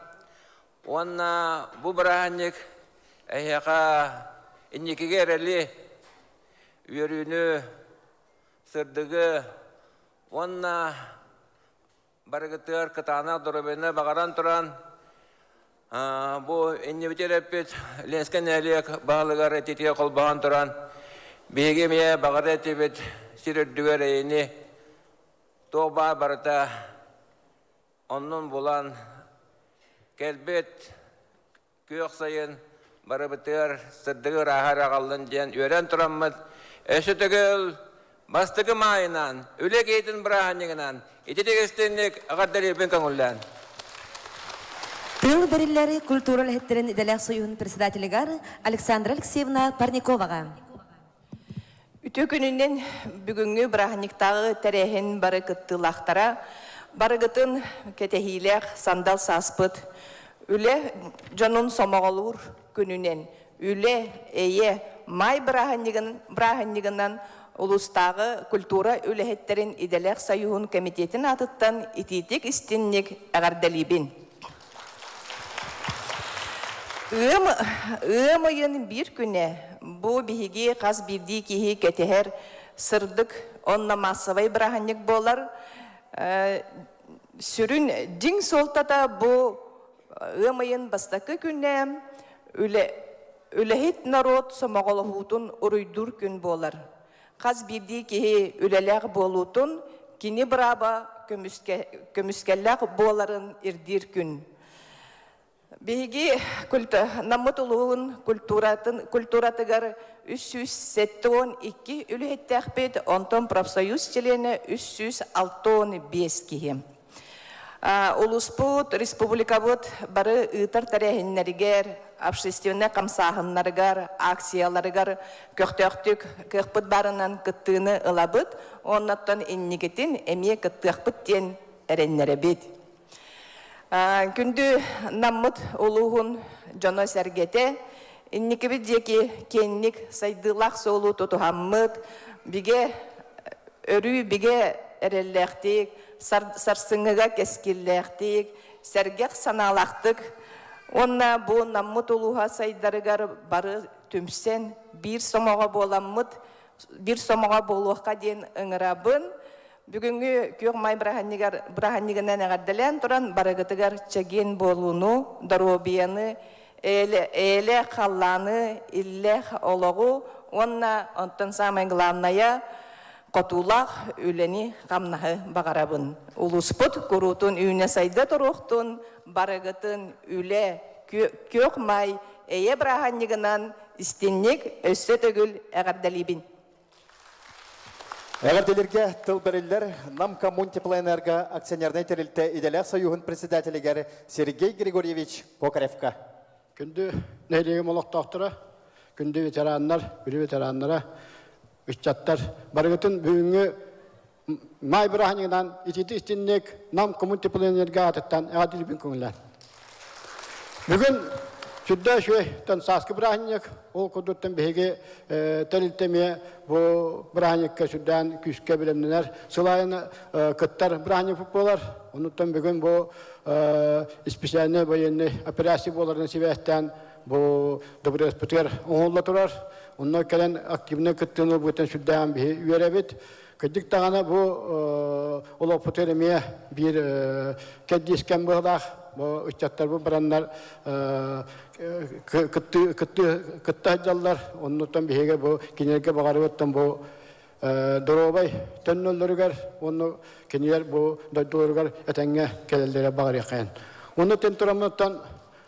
Уонна бу бырааһынньык эһиэхэ инникигэ эрэли, үөрүүнү, сырдыгы уонна барыгытыгар кытаанах доруобуйаны баҕаран туран бу иннибитигэр эппит Ленскэй нэһилиэк баһылыгар этиитигэр холбоһон туран биһиги эмиэ баҕарар этибит сир үрдүгэр эйини туох баар барыта оннун булан кэлбит күөх сайын барыбытыгар сырдыгы ырааһа аҕаллын диэн үөрэн тураммыт, өссө төгүл бастакы маайынан, үлэ киһитин бырааһынньыгынан ититик истинник эҕэрдэлиирбин көҥүллээн. Тыл бэриллэр культура үлэһиттэрин идэлээх союһун председателигэр Александра Алексеевна Парниковаҕа. Үтүө күнүнэн бүгүҥҥү бырааһынньыктааҕы тэрээһин бары кыттыылаахтара, барыгытын кэтэһиилээх сандал сааспыт үлэ дьонун сомоҕолуур күнүнэн үлэ, эйэ, маай бырааһынньыгын бырааһынньыгынан улуустааҕы культура үлэһиттэрин идэлээх союһун кэмитиэтин аатыттан итиитик истинник эҕэрдэлиибин. Ыам, ыам ыйын биир күнэ бу биһиги хас биирдии киһи кэтэһэр сырдык онно маассабай бырааһынньык буолар. Сүрүн дьиҥ суолтата бу ыам ыйын бастакы күнэ үлэ, үлэһит норуот сомоҕолоһуутун уруйдуур күн буолар. Хас биирдии киһи үлэлээх буолуутун, кини бырааба көмүскэллээх буоларын ирдиир күн. Биһиги Наммыт улууһун культуратын, культуратыгар 372 үлэһиттээхпит, онтон профсоюз чилиэнэ 365 киһи. Улууспут, республикабыт бары ыытар тэрээһиннэригэр, общественнай хамсааһыннарыгар, акцияларыгар көхтөөхтүк кыахпыт баарынан кыттыыны ылабыт, оннуттан инникитин эмиэ кыттыахпыт диэн эрэннэрэбит. Күндү Наммыт улууһун дьоно-сэргэтэ, инникибит диэки киэҥник сайдыылаах суолу тутуһаммыт, бигэ өрүү бигэ эрэллээхтик, сарсыҥҥыга кэскиллээхтик, сэргэх санаалаахтык уонна бу Наммыт улууһа сайдарыгар бары түмсэн биир сомоҕо буоламмыт, биир сомоҕо буолуохха диэн ыҥырабын. Бүгүҥҥү Күөх Маай бырааһынньыгар бырааһынньыгынан эҕэрдэлээн туран барыгытыгар чэгиэн буолууну, доруобуйаны, эйэлээх халлааны, иллээх олоҕу уонна онтон самое главное хотуулаах үлэни-хамнаһы баҕарабын. Улууспут куруутун үүнэ-сайда туруохтун, барыгытын үлэ, күөх маай эйэ бырааһынньыгынан истинник өссө төгүл эҕэрдэлиибин. Эҕэрдэлэргэ тыл бэриллэр Нам Коммунтеплоэнерго акционернай тэрилтэ идэлээх союһун председателигэр Сергей Григорьевич Кокаревка. Күндү нэһилиэгим олохтоохторо, күндү ветераннар, үлэ ветераннара, ыччаттар, барыгытын бүгүҥҥү маай бырааһынньыгынан итиити истинник Нам Коммунтеплоэнерго аатыттан эҕэрдэлиибин көҥүллээн. Бүгүн сүрдээх үчүгэй сааскы бырааһынньык, ол курдуктан биһиги тэрилтэ эмиэ бу бырааһынньыкка сүрдээн күүскэ бэлэмнэнэр, сыл аайы кыттар бырааһынньыкпыт буолар. Онуттан бүгүн бу специальнай военный операция буоларынан сибээстээн бу дыбырыаспытыгар оҥоһулла турар. Онно кэлэн активнай кыттыыны ылбытын сүрдээҕин биһи үөрэбит. Кырдьык даҕаны бу олохпутугар эмиэ биир кэрдиискэм быһыылаах. Бу ыччаттарбыт бараннар кытта сылдьаллар. Оннуттан биһиги бу кинилэргэ баҕарыбыттан бу доруобай төннөллөрүгэр уонна кинилэр бу дойдуларыгар этэҥҥэ кэлэллэрэ баҕарыаххайын. Онно тэн тураммыттан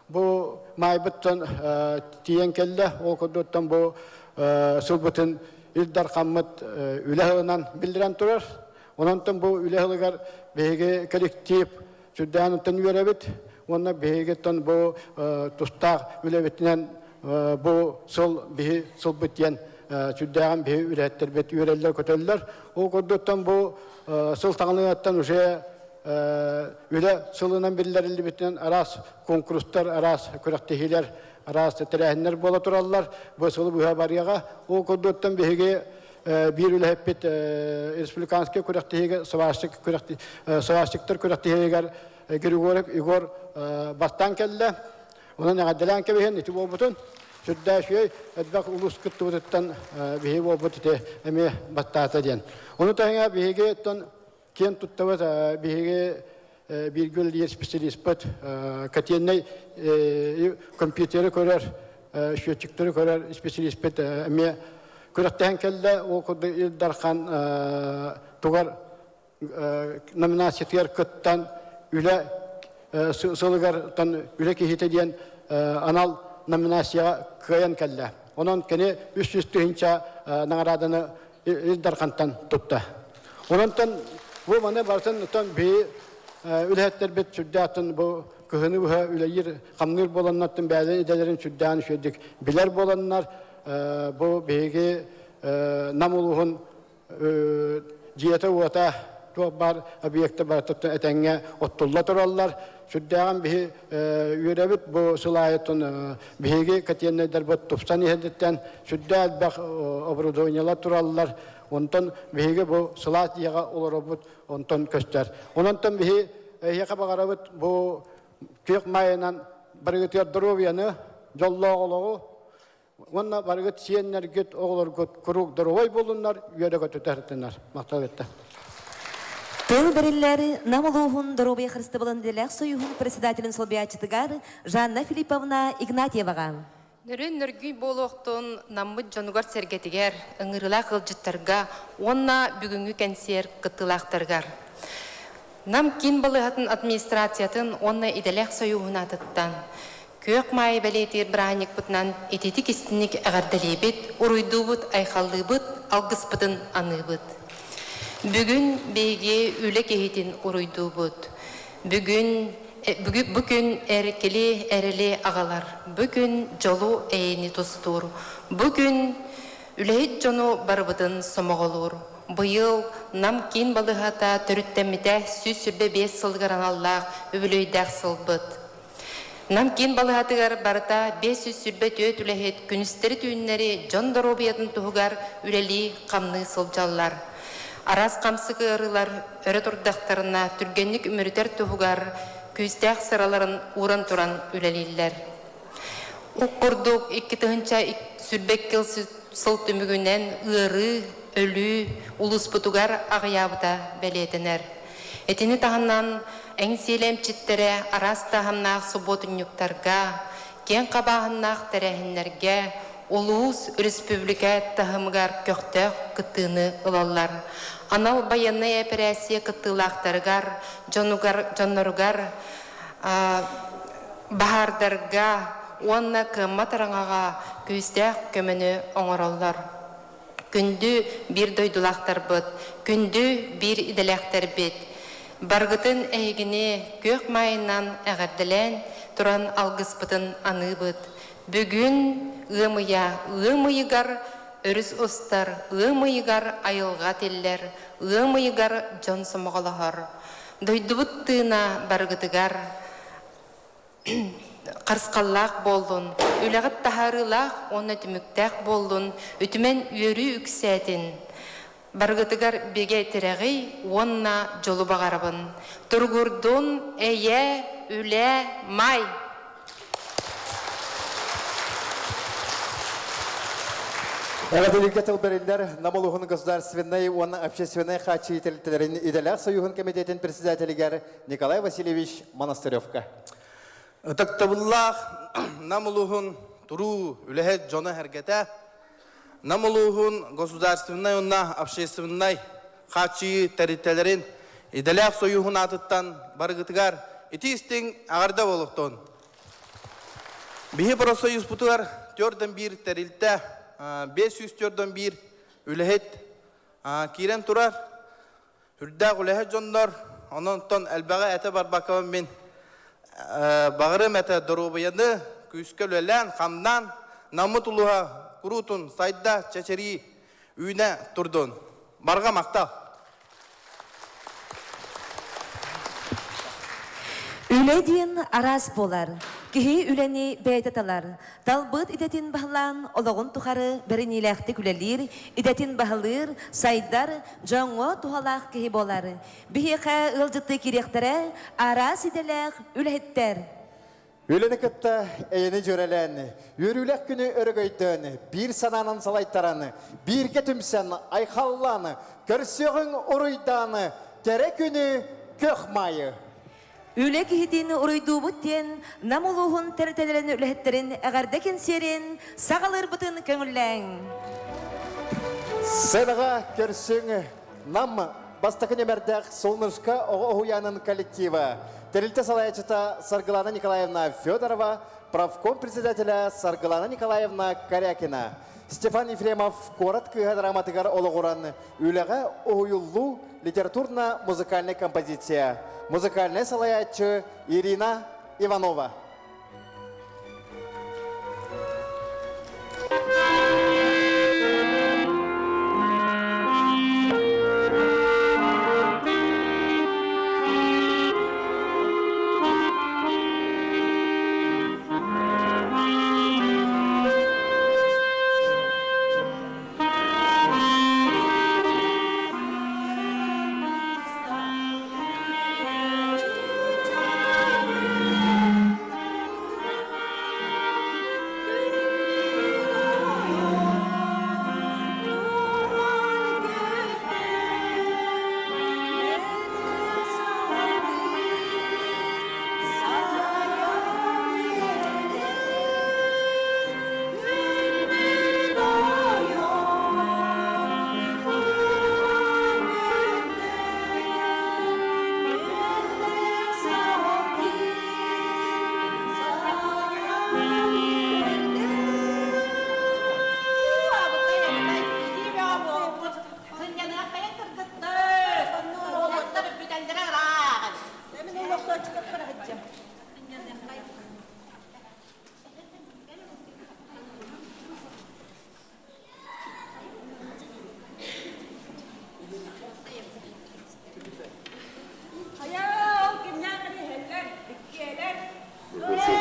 бу маайбыттан тиийэн кэллэ. Ол курдуктан бу сылбытын Ил Дархаммыт үлэ сылынан биллэрэн турар. Ононтон бу үлэ сылыгар биһиги коллектив сүрдээн үөрэбит уонна биһигиттэн бу тустаах үлэбитинэн бу сыл биһи сылбыт диэн сүрдээҕин биһи үлэһиттэрбит үөрэллэр-көтөллөр. Ол курдуктан бу сыл таҥалыгыттан уже үлэ сылынан биллэриллибитинэн араас куонкурустар, араас күрэхтэһиилэр, араас тэрээһиннэр буола тураллар. Бу сылы быһа барыаҕа. Ол курдуктан биһиги биир үлэһиппит республиканскай күрэхтэһиигэ сварщик сварщиктар күрэхтэһиилэригэр Григорьев Егор бастаан кэллэ. Онон эҕэрдэлээн кэбиһэн ити буолбутун сүрдээх үчүгэй элбэх улуус кыттыбытыттан биһиги буолбут ити эмиэ баттаата диэн. Ону таһынан биһиги оттон киэн туттабыт биһиги бииргэ үлэлиир специалиспыт котельнай компьютеры көрөр, счетчиктары көрөр специалиспит эмиэ күрэхтэһэн кэллэ. Ол курдук Ил Дархан тугар номинациятыгар кыттан үлэ сылыгар үлэ киһитэ диэн анал номинацияҕа кыайан кэллэ. Онон кини 300 тыһыынча наҕарааданы Ил Дархантан тутта. Ононтон бу маны барытын оттон биһи үлэһиттэрбит сүрдээхтэн бу кыһыны быһа үлэлиир хамныыр буоланнартан бэйэлэрин идэлэрин сүрдээн үчүгэйдик билэр буоланнар бу биһиги Нам улууһун дьиэтэ-уота туох баар объекта барыта этэҥҥэ оттулла тураллар. Сүрдээҕин биһи үөрэбит бу сыл аайыттан биһиги котельнайдарбыт тупсан иһэрдиттэн сүрдээх элбэх оборудованиелар тураллар. Онтон биһиги бу сылаас дьиэҕэ олоробут онтон көстөр. Ононтон биһи эһиэхэ баҕарабыт бу күөх маайынан барыгытыгар доруобуйаны, дьоллоох олоҕу, Уонна барыгыт сиэннэргит, оҕолоргут куруук доруобай буоллуннар, үөрэ-көтүтэ сырыттыннар. Махтал этте. Тыл бэриллэр Нам улууһун доруобуйа харыстабылын идэлээх союһун председателин солбуйааччытыгар Жанна Филипповна Игнатьеваҕа. Нөрүөн нөргүй буолуохтун наммыт дьонугар-сэргэтигэр, ыҥырыылаах ыалдьыттарга уонна бүгүҥҥү кэнсиэр кыттыылаахтарыгар. Нам киин балыыһатын администрациятын уонна идэлээх союһун аатыттан Күөх Маайы бэлиэтиир бырааһынньыкпытынан ититик истиҥник эҕэрдэлиибит, уруйдуубут, айхаллыыбыт, алгыспытын аныыбыт. Бүгүн биһиги үлэ киһитин уруйдуубут. Бүгүн бу күн эркили эрэли аҕалар, бу күн дьолу эйэни тустуур, бу күн үлэһит дьону барыбытын сомоҕолуур. Быйыл Нам киин балыыһата төрүттэммитэ 125 сылыгар аналлаах үбүлүөйдээх сылбыт. Нам киин балыыһатыгар барыта 524 үлэһит күнүстэри-түүннэри дьон доруобуйатын туһугар үлэлии-хамныы сылдьаллар. Араас хамсык ыарыылар өрө турдахтарына түргэнник үмүрүтэр туһугар күүстээх сыраларын ууран туран үлэлииллэр. Ол курдук 2022 сыл түмүгүнэн ыарыы, өлүү улууспутугар аҕыйаабыта бэлиэтэнэр. Итини таһынан Эҥсиэлэ эмчиттэрэ араас таһымнаах субуотунньуктарга, киэҥ хабааһыннаах тэрээһиннэргэ улуус, өрөспүүбүлүкэ таһымыгар көхтөөх кыттыыны ылаллар. Анал байыаннай эпэрээссийэ кыттыылаахтарыгар, дьонугар, дьонноругар баһаардарга уонна кыаммат араҥаҕа күүстээх көмөнү оҥороллор. Күндү биир дойдулаахтарбыт, күндү биир идэлээхтэрбит! Барыгытын эһигини күөх маайынан эҕэрдэлээн туран алгыспытын аныыбыт. Бүгүн ыам ыйа ыам ыйыгар өрүс устар, ыам ыйыгар айылҕа тиллэр, ыам ыйыгар дьон сомоҕолоһор. Дойдубут тыына барыгытыгар харысхаллаах буоллун, үлэҕит таһаарыылаах уонна түмүктээх буоллун, үтүмэн үөрүү үксээтин! Барыгытыгар бигэ тирэҕи уонна дьолу баҕарабын. Туругурдун, эйэ, үлэ, май! Эҕэрдэлииргэ тыл бэриллэр Нам улууһун государственнай уонна общественнай хааччыйыы тэрилтэлэрин идэлээх союһун кэмитиэтин председателигэр Николай Васильевич Монастыревка. Ытыктабыллаах Нам улууһун туруу үлэһит дьоно-сэргэтэ, Нам улууһун государственнай уонна общественнай хааччыйыы тэрилтэлэрин идэлээх союһун аатыттан барыгытыгар итии-истиҥ эҕэрдэ буолуохтун. Биһи профсоюзпутугар төрдөн биир тэрилтэ, 541 үлэһит киирэн турар. Үрдээх үлэһит дьоннор, онон элбэҕи этэ барбаккабын мин баҕарым этэ доруобуйаны күүскэ үлэлээн, хамнаан, Наммыт улууһа куруутун сайда, чэчирии, үүнэ турдун. Барҕа махтал! Үлэ диэн араас буолар. Киһи үлэни бэйэтэ талар. Талбыт идэтин баһылаан, олоҕун тухары бэриниилээхтик үлэлиир, идэтин баһылыыр, сайдар, дьоҥҥо туһалаах киһи буолар. Биһиэхэ ыалдьыттыы киириэхтэрэ араас идэлээх үлэһиттэр. Үлэни кытта эйэни дьүөрэлээн, үөрүүлээх күнү өрөгөйдөөн, биир санаанан салайтаран, бииргэ түмсэн, айхаллаан, көрсүөҕүҥ уруйдаан, кэрэ күнү көх маайы! Үлэ киһитин уруйдуубут диэн Нам улууһун тэрилтэлэрин үлэһиттэрин эҕэрдэ кэнсиэрин саҕалыырбытын көҥүллээҥ! Сценаҕа көрсүҥ Нам бастакы нүмердээх Солнышко оҕо уһуйаанын коллектива, тэрилтэ салайааччыта Саргылана Николаевна Федорова, правком председателэ Саргылана Николаевна Корякина, Степан Ефремов куорат кыыһа драматыгар олоҕуран үлэҕэ уһуйуллуу литературно-музыкальнай композиция, музыкальнай салайааччы Ирина Иванова.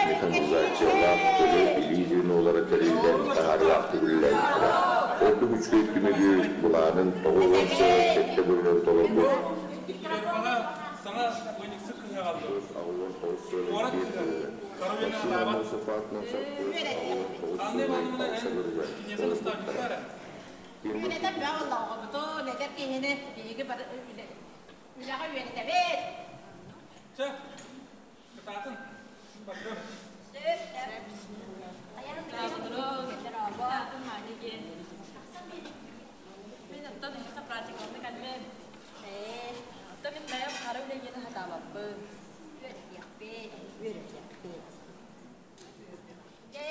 Механизациялаах үлэ илии звенолара тэриллэн таһаарыылаахтык үлэлээбиттэрэ. Ордук үчүгэй түмүгү былаанын 90,7 бырыһыан толорбут Үөрэтэн бөҕө олоҕобутун, эдэр киһини биһиги бары үлэҕэ үөрэтэбит. Чэ, кытаатын, бардым. Мин оттон эһиэхэ практикаларны кэлмэм. Оттон мин бэйэм хара үлэ диэни сатаабаппын. Үөрэтиэхпит, үөрэтиэхпит. Дьэ,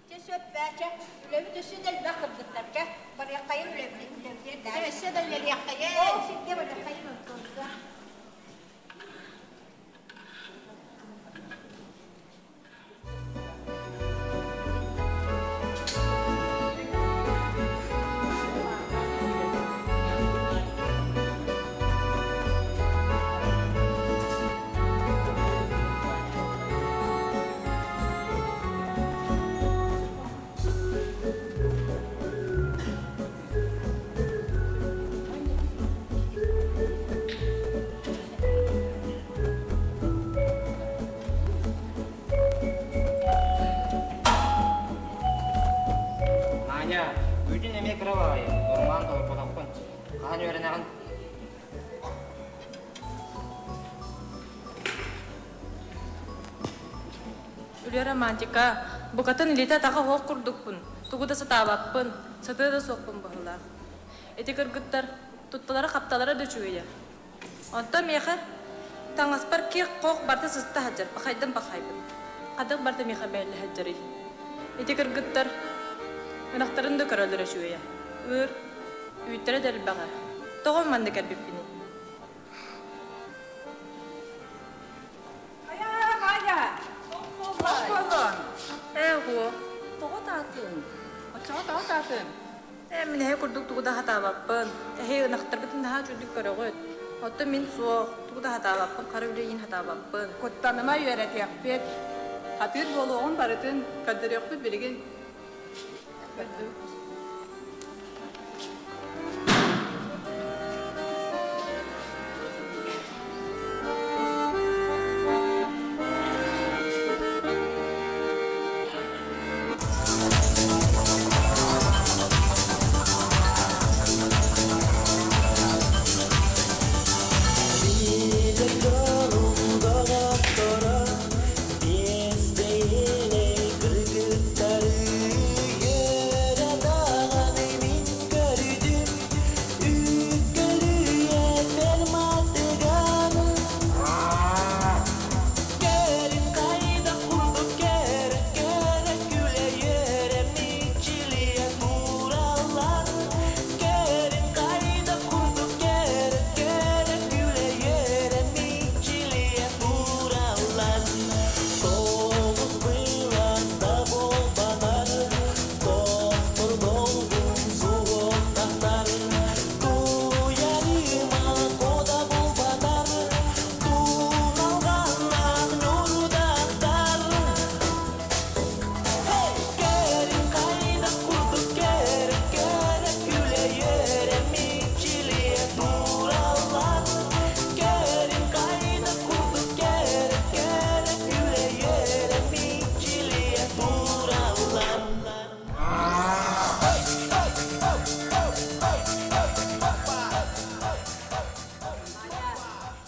чэ сөп бээ, чэ, үлэбит өссө да элбэх кыргыттарга барыаххайын үлэбит үлэбит өссө да үлэлиэххэйин. Ол сиргэ барыаххайын онтонго. Маня, үүтүн эмиэ кыра баҕайы, ормаан толорботохпун. Хаһан үөрэнэҕин? Үлэ романтика. Букатын илиитэ-атаҕа оһох курдукпун. Тугу да сатаабаппын, сатыы да суохпун быһыылаах. Ити кыргыттар тутталара-хапталара да үчүгэйэ. Онтон миэхэ таҥаспар киэх-хох барыта сыста сылдьар, пахайдым пахайбын. Хадык барыта миэхэ бэйэллэ сылдьарый. Ити кыргыттар ынахтарын да көрөллөрө үчүгэйэ. Ыыр, үүттэрэ да элбэҕэ. Тоҕо манна кэлбиппиний? Хайа, Маня! Осколон! Ээ, уо. Тоҕо Ээ, мин эһи курдук тугу да сатаабаппын. Эһи ынахтаргытын наһаа үчүгдүк көрөҕүт. Оттон мин суох, тугу да сатаабаппын, хара үлэ иин сатаабаппын. Куттаныма үөрэтиэхпит. Хатыыр буолуоҕун барытын көрдөрүөхпүт билигин.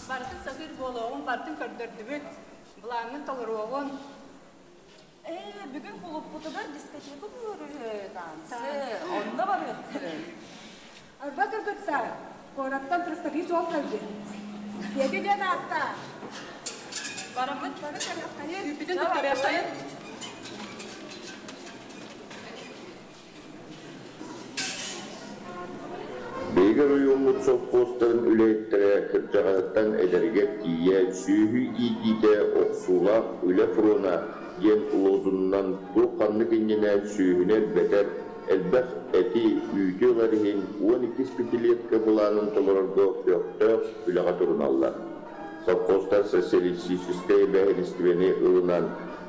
Барытын сатыыр буолуоҕун, барытын көрдөрдүбүт, былааҥҥын толоруоҕун. Ээ, бүгүн кулуппутугар дискотека буолар үһү, танцы, онно барыахпыт. Арба кыргыттар, куораттан тракторист уол кэлбит. Петя диэн ааттаах. Бараммыт бары көрүөххэйин. Күүппүтүн туттарыаххайын. Биһиги оройуоммут сопхуостарын үлэһиттэрэ кырдьаҕаһыттан эдэригэр тиийэ сүөһү иитиитэ охсуулаах үлэ фрона диэн лозунунан туох-ханнык иннинэ сүөһүнү элбэтэр, элбэх эти, үүтү ылар иһин 12 пятилетка былаанын толорорго көхтөөх үлэҕэ туруналлар. Совхозтар социалистическай эбээһинэстибэни ылынан,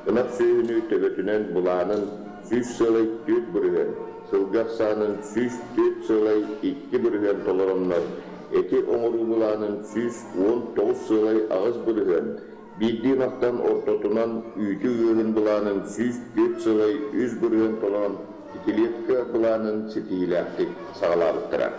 ынах сүөһүнү төбөтүнэн былаанын 100,4%, сылгы ахсаанын 104,2% толороннор, эти оҥоруу былаанын 119,8%, биирдии ынахтан ортотунан үүтү ыаһын былаанын 104,3% толорон пятилетка былаанын ситиһиилээхтик саҕалаабыттара.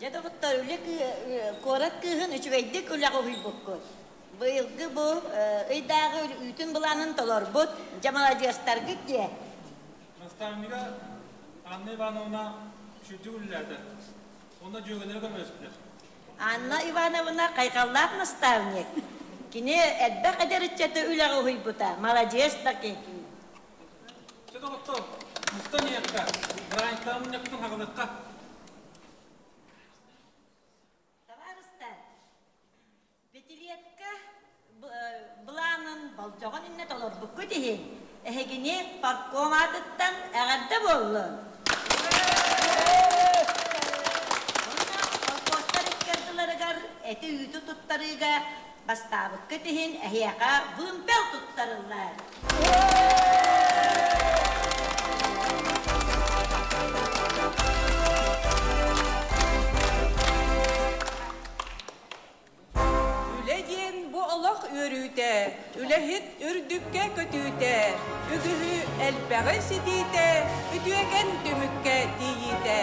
Дьэ доҕоттор, үлэ куорат кыыһын үчүгэйдик үлэҕэ уһуйбуккут. Быйылгы бу ыйдааҕы үүтүн былаанын толорбут, дьэ маладьыастаргыт диэ. Наставнига Анна Ивановна үчүгдүк үлэлээтэ. Онно дьүөгэлэрэ көмөлөстүлэр. Анна Ивановна хайҕаллаах наставник. Кини элбэх эдэр ыччаты үлэҕэ уһуйбута. Маладьыас да киһи. Чэ доҕоттор, мустан иһиэххэ, бырааһынньыктааҕы мунньахпытын хаҕылыахха. Табаарыстар, Пятилетка былаанын болдьоҕун иннэ толорбуккут иһин, эһигини партком аатыттан эҕэрдэ буоллун! Уонна холкуостар икки ардыларыгар эти-үүтү туттарыыга бастаабыккыт иһин эһиэхэ вымпел туттарыллар! Үлэ диэн бу олох үөрүүтэ, үлэһит үрдүккэ көтүүтэ, үгүһү элбэҕи ситиитэ, үтүөкэн түмүккэ тиийиитэ.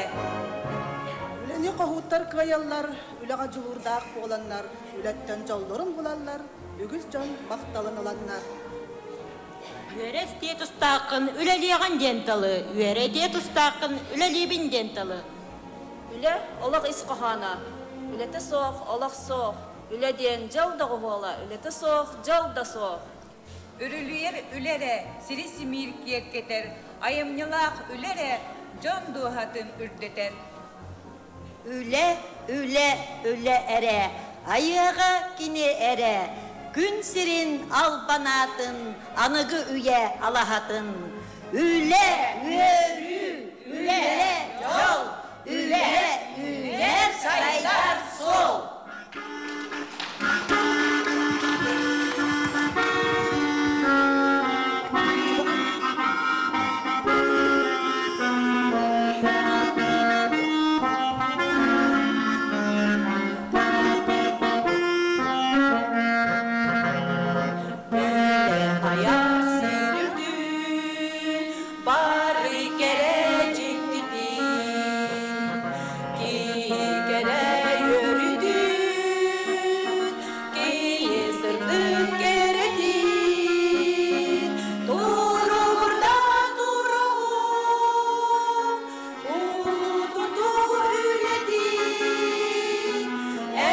Үлэни хоһууттар кыайаллар, үлэҕэ дьулуурдаах буоланнар, үлэттэн дьоллорун булаллар, үгүс дьон махталын ыланнар. Үөрэ истиэ тустааххын, үлэлиэҕин диэн тылы, үөрэ этиэ тустааххын, үлэлиибин диэн тылы. Үлэ олох ис хоһооно. Үлэтэ суох олох суох. Үлэ диэн дьол доҕуһуола, үлэтэ суох дьол да суох. Үрүлүйэр үлэ эрэ сири симиир киэркэтэр, айымньылаах үлэ эрэ дьон дууһатын үрдэтэр. Үлэ, үлэ, үлэ эрэ, айыаҕа кини эрэ, күн сирин албанаатын, аныгы үйэ алаһатын. Үлэ, үөрүү, үлэ, дьол, үлэ, үүнэр сайдар суол. Айар сирдүүн бары кэрэ дьиктитин Киһи кэрэ үөрүүтүн, кини сырдык кэрэтин, туругурда туругун, улуутутуу үлэтин,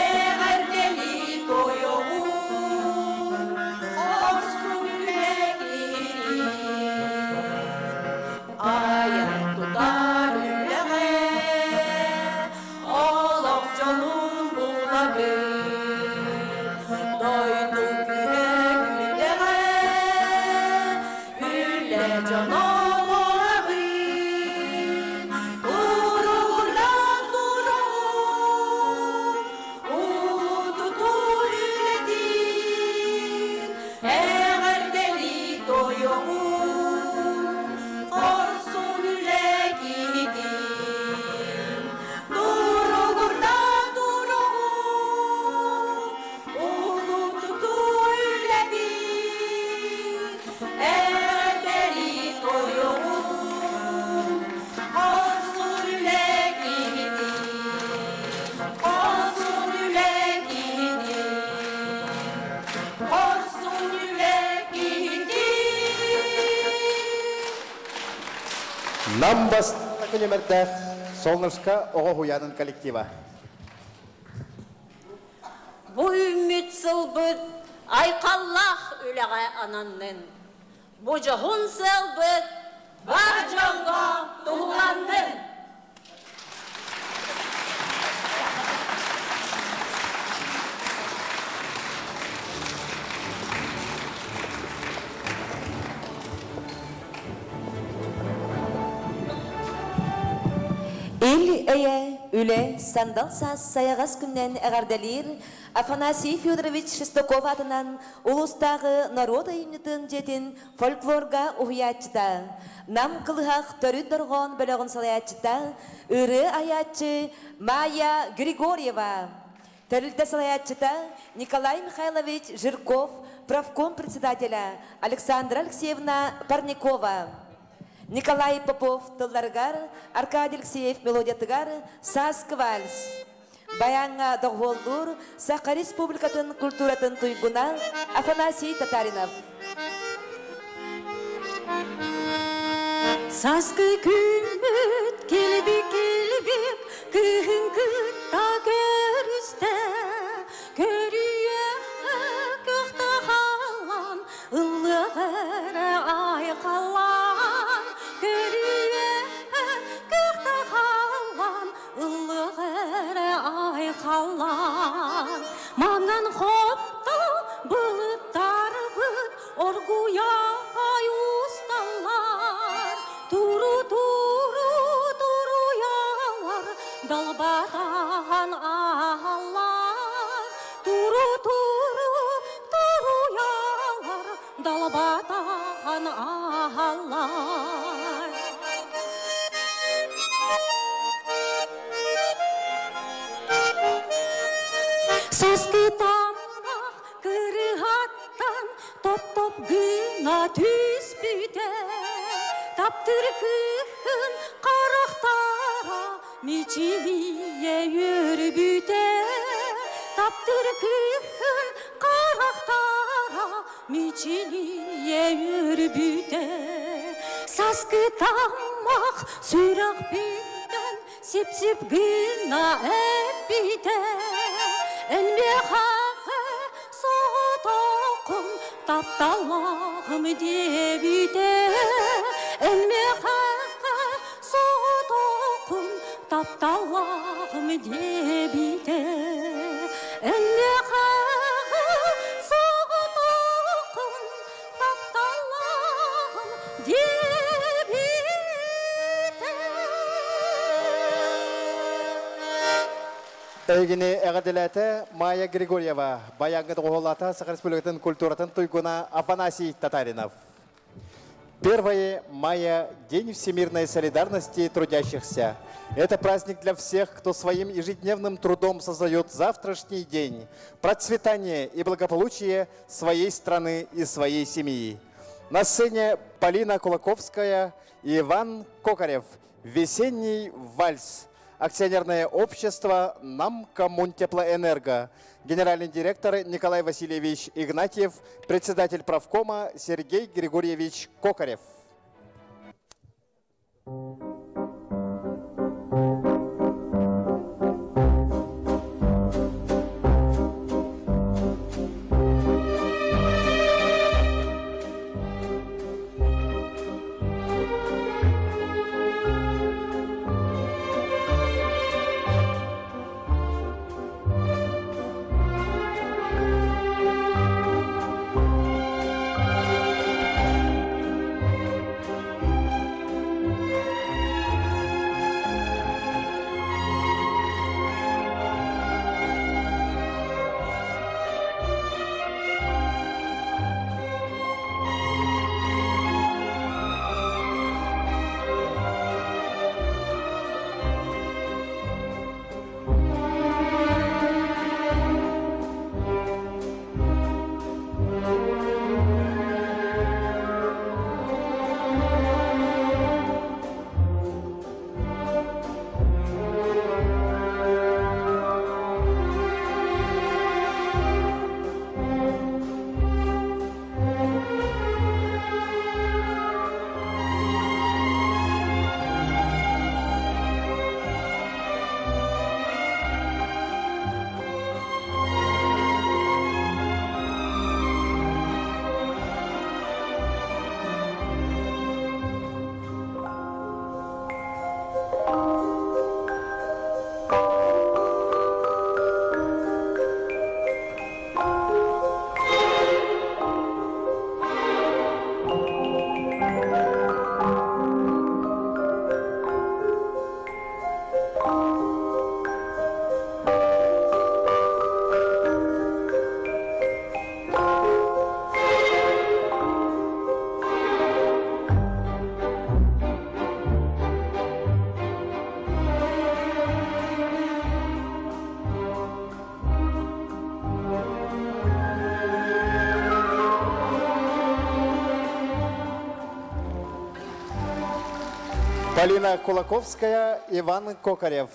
эҕэрдэлии тойоҕун, хорсун үлэ киһитин. Айар-тутар үлэҕэ олох дьолун булабыт, дойду күүһэ күдэҕэ үлэ дьоно буолабыт. Туругурда туругун, улуутутуу үлэтин, Эҕэрдэлии тойоҕун, хорсун үлэ киһитин. Туругурда туругун, улуутутуу үлэтин. Эҕэрдэлии тойоҕун, хорсун үлэ киһитин. Хорсун үлэ киһитин. Хорсун үлэ киһитин. Нам бастакы нүмердээх Солнышко оҕо уһуйаанын коллектива. Бу үүммүт сылбыт айхаллаах үлэҕэ ананнын. Бу дьоһун сыалбыт бар дьоҥҥо туһуланнын. Ил эйэ, үлэ, сандал саас сайаҕас күнүнэн эҕэрдэлиир Афанасий Федорович Шестаков аатынан улуустааҕы норуот айымньытын дьиэтин фольклорга уһуйааччыта, Нам кылыһах төрүт дорҕоон бөлөҕүн салайааччыта, ырыа айааччы Майя Григорьева, тэрилтэ салайааччыта Николай Михайлович Жирков, профком председателя Александра Алексеевна Парникова, Николай Попов тылларыгар, Аркадий Алексеев мелодиятыгар «Сааскы вальс». Баяҥҥа доҕуһуоллуур Саха Республикатын культуратын туйгуна Афанасий Татаринов. Сааскы күммүт килбик-килбик кыыһын кытта көрүстэ, көрүөххэ көхтө халлаан, ыллыах эрэ айхаллаан, көрүөххэ көхтө халлаан, Ыллык эрэ айхаллаан, Маҥан хопто былыттарбыт оргуйа усталлар. Туру-туру туруйалар далбатаан ааллар. Туру-туру туруйалар далбатаан ааллар. Саскы таммах кырыһаттан топ-топ гына түспүтэ. Таптыыр кыыһын харахтара мичилийэ үөрбүтэ. Таптыыр кыыһын харахтара мичилийэ үөрбүтэ. Саскы таммах сүрэхпиттэн сип-сип гына эппитэ. Эн миэхэҕэ соҕотоххун тапталлааҕым диэбитэ. Эн миэхэҕэ соҕотоххун тапталлааҕым диэбитэ. Эн миэхэҕэ соҕотоххун тапталлааҕым диэбитэ. Эйгини эҕэрдэлээтэ Майя Григорьева, баяҥҥыт оҕоһолата Саха Республикатын культуратын туйгуна Афанасий Татаринов. 1 мая – День всемирной солидарности трудящихся. Это праздник для всех, кто своим ежедневным трудом создает завтрашний день, процветание и благополучие своей страны и своей семьи. На сцене Полина Кулаковская и Иван Кокарев. «Весенний вальс». Акционерное общество «Намкоммунтеплоэнерго». Генеральный директор Николай Васильевич Игнатьев, председатель правкома Сергей Григорьевич Кокарев. Полина Кулаковская, Иван Кокарев.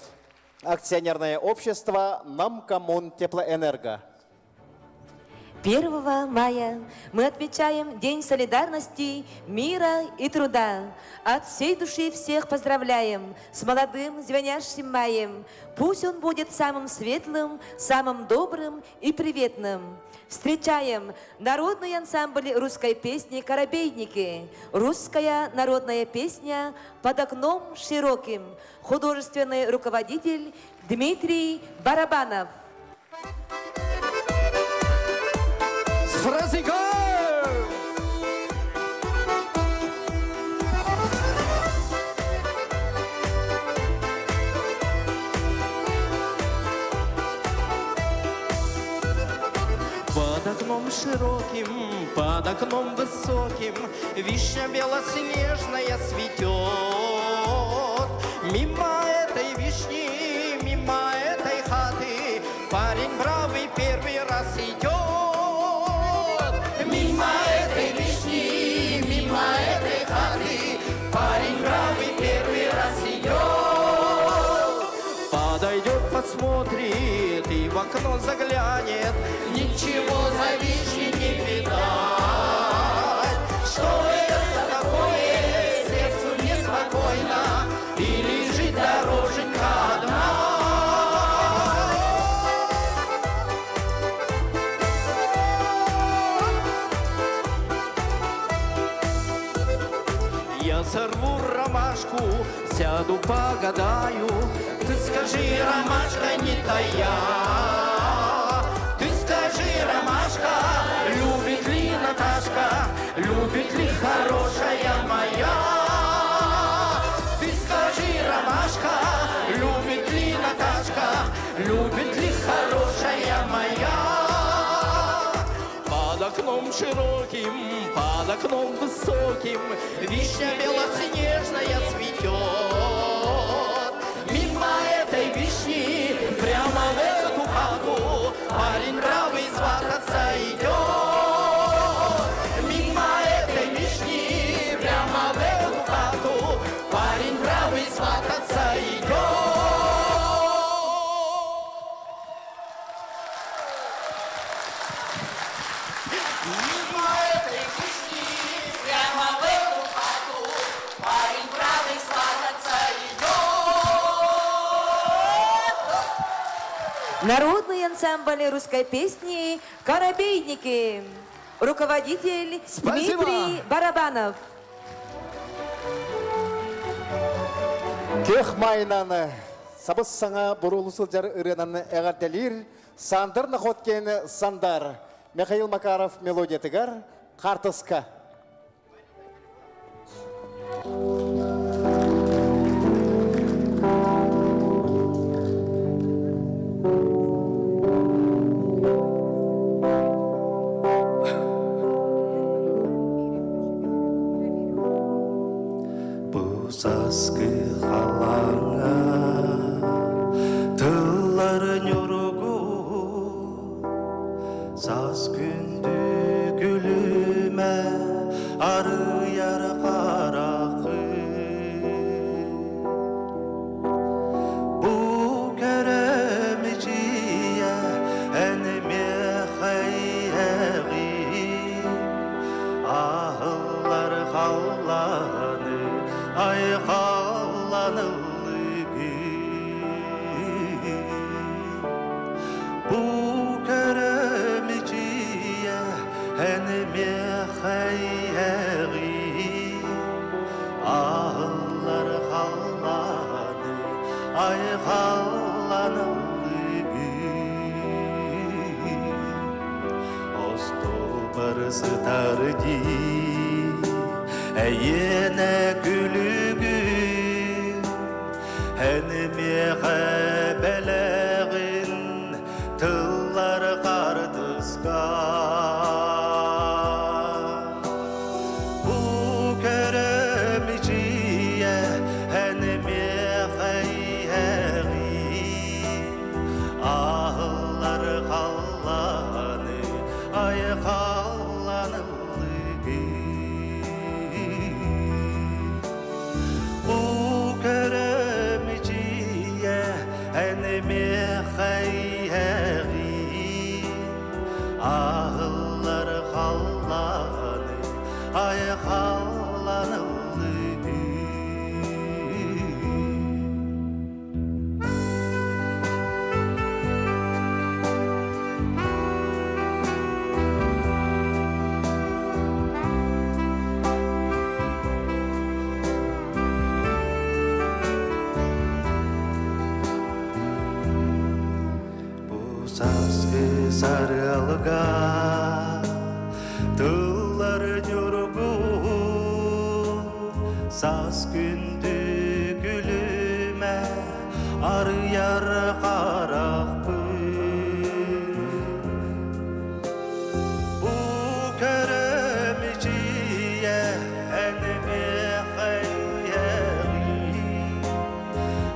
Акционерное общество «Намкоммунтеплоэнерго». 1 мая мы отмечаем День солидарности, мира и труда. От всей души всех поздравляем с молодым звенящим маем. Пусть он будет самым светлым, самым добрым и приветным. Встречаем народный ансамбль русской песни «Коробейники». Русская народная песня «Под окном широким». Художественный руководитель Дмитрий Барабанов. С праздником! Под окном широким, под окном высоким Вишня белоснежная цветет. Мимо этой вишни, мимо этой хаты Парень бравый первый раз идет. Мимо этой вишни, мимо этой хаты Парень бравый первый раз идет. Подойдет, посмотрит и в окно заглянет, Ничего за вишней не видать. Что это такое, сердцу неспокойно, И лежит дороженька одна. Я сорву ромашку, сяду погадаю. Ты скажи, ромашка, не тая. Ты скажи, ромашка, любит ли Наташка, любит ли хорошая моя? Ты скажи, ромашка, любит ли Наташка, любит ли хорошая моя? Под окном широким, под окном высоким Вишня белоснежная цветет. Мимо этой вишни, прямо в эту хату Парень бравый свататься идет. Мимо этой вишни, прямо в эту хату Парень бравый свататься идет. Мимо этой вишни, прямо в эту хату Парень бравый свататься идет. Народный ансамбль русской песни «Коробейники». Руководитель Спасибо. Дмитрий Барабанов. Кех майнаны сабыс саҥа буруолуу сылдьар ырыанан эҕэрдэлиир Сандр Находкин Сандар Михаил Макаров мелодиятыгар Хартыска. Бу сааскы халлааҥҥа тыллар ньуругу Саас күндү күлүмэ арыйар харахы Бу кэрэ мичийэ эн миэхэ Аһыллар халлааны айхалланыллыгын Бу кэрэ мичийэ эн миэхэ Аһыллар халлааны айхалланыллыгын Остуолбар сытар дии, эйиэнэ күлүгүн, эн миэхэ бэлэҕин тыллар хардыска. Бу кэрэ мичийэ эн миэхэ иһэҕин, Аһыллар халлааны айхалланыллыгын. Бу кэрэ мичийэ эн миэхэ иһэҕин, Аһыллар халлааны айхалланыллыгын. Бу сааскы сарыалга тыллар ньургуһун Саас күндү күлүмэ арыйар харахпын Бу көрө мичийэ эн миэхэ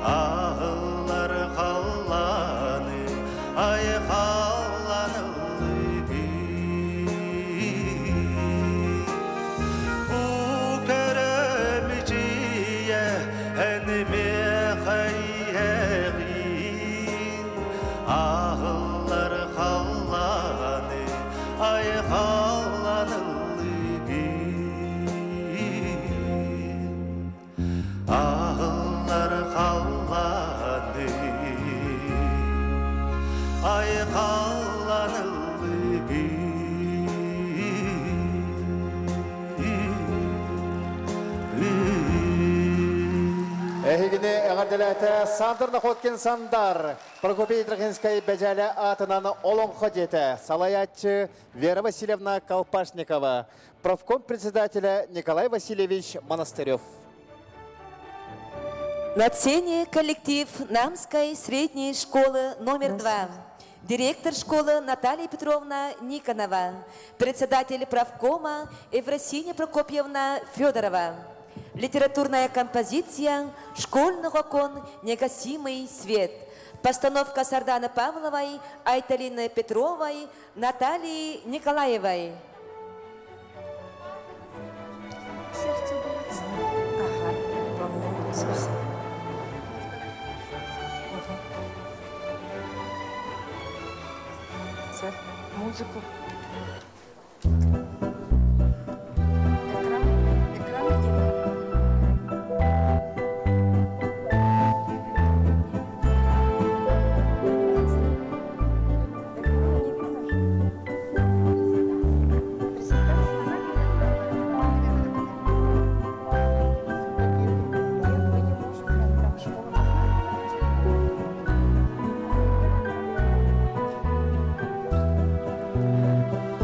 Аһыллар халлааны айхалланыллыгын. Бу көрө мичийэ Эһигини эҕэрдэлээтэ Сандр Находкин Сандар, Прокопий Трахинскай Бэдьээлэ аатынан Олоҥхо дьиэтэ, салайааччы Вера Васильевна Колпашникова, профком председателя Николай Васильевич Монастырев. На сцене коллектив Намской средней школы номер 2. Директор школы Наталья Петровна Никонова, председатель правкома Евросиния Прокопьевна Федорова. Литературная композиция «Школьный окон. Негасимый свет». Постановка Сарданы Павловой, Айталины Петровой, Натальи Николаевой. Сердце боится. Ага, волнуется все. Угу. Музыку. Экран, экран где?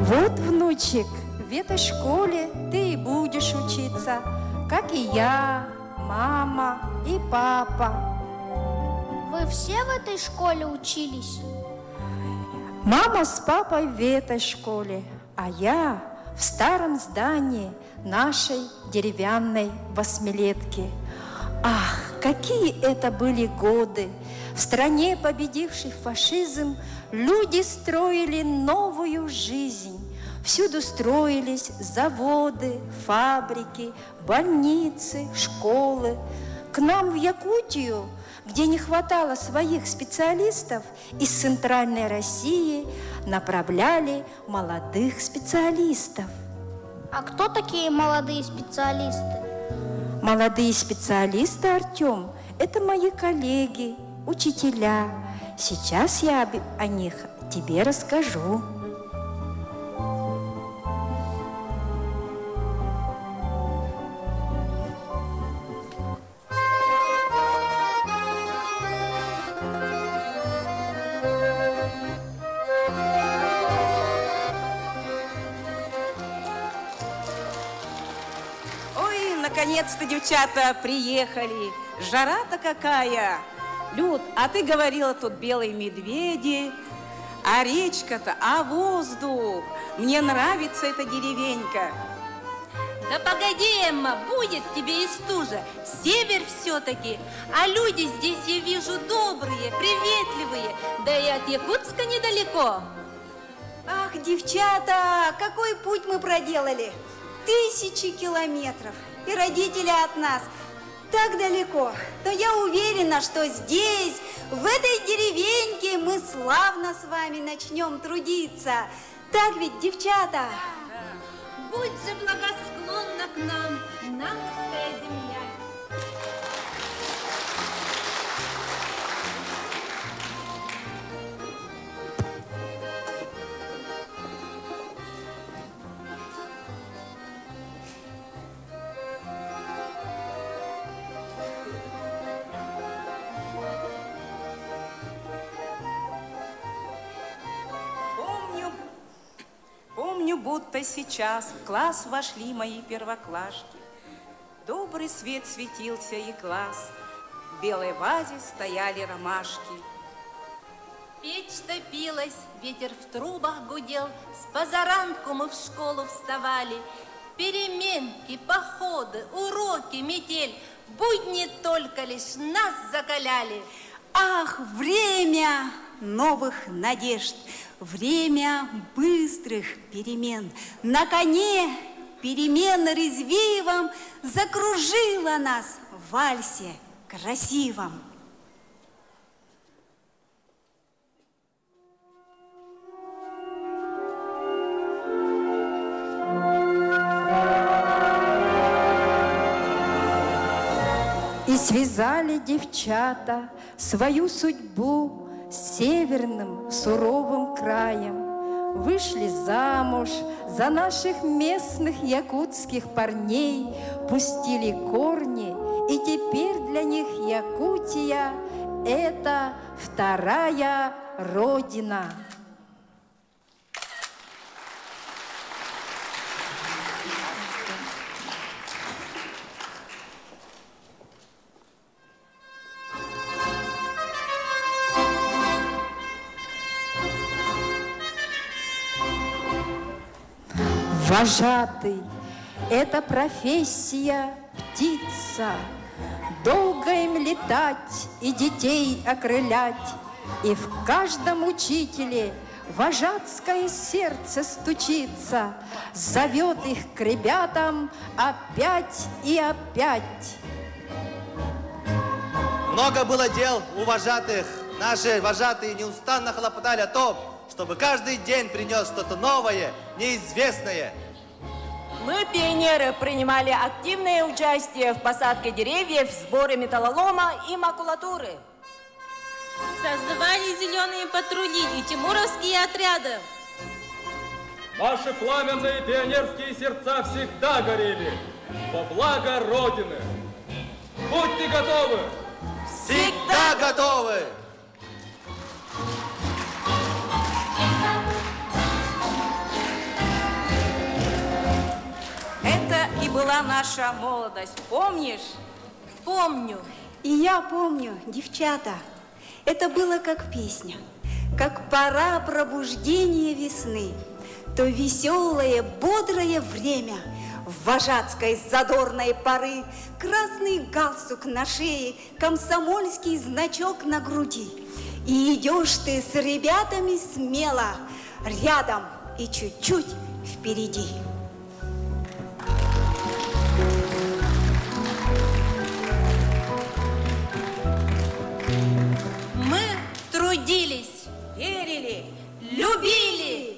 Вот, внучек, в этой школе ты и будешь учиться, как и я, мама и папа. Вы все в этой школе учились? Мама с папой в этой школе, а я в старом здании нашей деревянной восьмилетки. Ах, какие это были годы! В стране, победившей фашизм, люди строили новую жизнь. Всюду строились заводы, фабрики, больницы, школы. К нам в Якутию, где не хватало своих специалистов, из Центральной России направляли молодых специалистов. А кто такие молодые специалисты? Молодые специалисты, Артем, это мои коллеги, учителя. Сейчас я о них тебе расскажу. Ой, наконец-то, девчата, приехали. Жара-то какая! Люд, а ты говорила, тут белые медведи, а речка-то, а воздух. Мне нравится эта деревенька. Да погоди, Эмма, будет тебе и стужа. Север все-таки. А люди здесь, я вижу, добрые, приветливые. Да и от Якутска недалеко. Ах, девчата, какой путь мы проделали! Тысячи километров. И родители от нас так далеко. Но я уверена, что здесь, в этой деревеньке, мы славно с вами начнем трудиться. Так ведь, девчата? Будь же благосклонна к нам, намская земля. Помню, помню, будто сейчас в класс вошли мои первоклашки. Добрый свет светился и класс. В белой вазе стояли ромашки. Печь топилась, ветер в трубах гудел, С позаранку мы в школу вставали. Переменки, походы, уроки, метель, Будни только лишь нас закаляли. Ах, время новых надежд, время быстрых перемен. На коне перемен резвивом закружила нас в вальсе красивом. И связали девчата свою судьбу с северным суровым краем. Вышли замуж за наших местных якутских парней, пустили корни, и теперь для них Якутия – это вторая родина. Вожатый – это профессия птица. Долго им летать и детей окрылять, И в каждом учителе вожатское сердце стучится, Зовет их к ребятам опять и опять. Много было дел у вожатых. Наши вожатые неустанно хлопотали о том, чтобы каждый день принес что-то новое, неизвестное. Мы, пионеры, принимали активное участие в посадке деревьев, сборе металлолома и макулатуры. Создавали зеленые патрули и тимуровские отряды. Наши пламенные пионерские сердца всегда горели во благо Родины. Будьте готовы! Всегда готовы! Это и была наша молодость, помнишь? Помню. И я помню, девчата, это было как песня, как пора пробуждения весны. То веселое, бодрое время в вожатской задорной поры, красный галстук на шее, комсомольский значок на груди. И идешь ты с ребятами смело, рядом и чуть-чуть впереди. Мы трудились, верили, любили.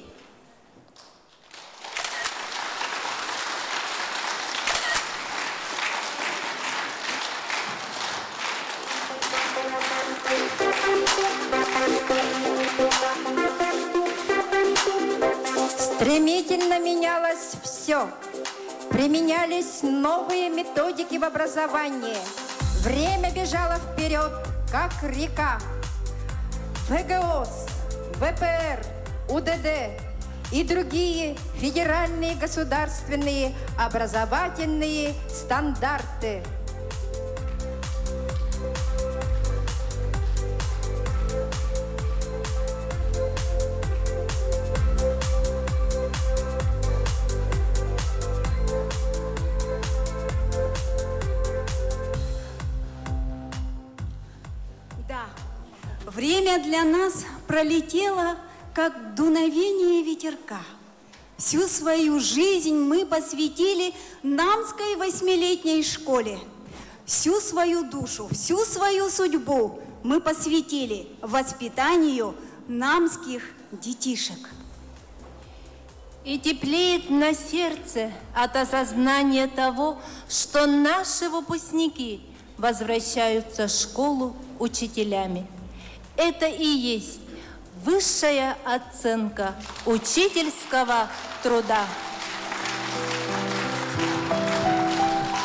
Стремительно менялось все. Применялись новые методики в образовании. Время бежало вперед, как река. ФГОС, ВПР, УДД и другие федеральные государственные образовательные стандарты. Да, время для нас пролетело, как дуновение ветерка. Всю свою жизнь мы посвятили Намской восьмилетней школе. Всю свою душу, всю свою судьбу мы посвятили воспитанию намских детишек. И теплеет на сердце от осознания того, что наши выпускники возвращаются в школу учителями. Это и есть высшая оценка учительского труда.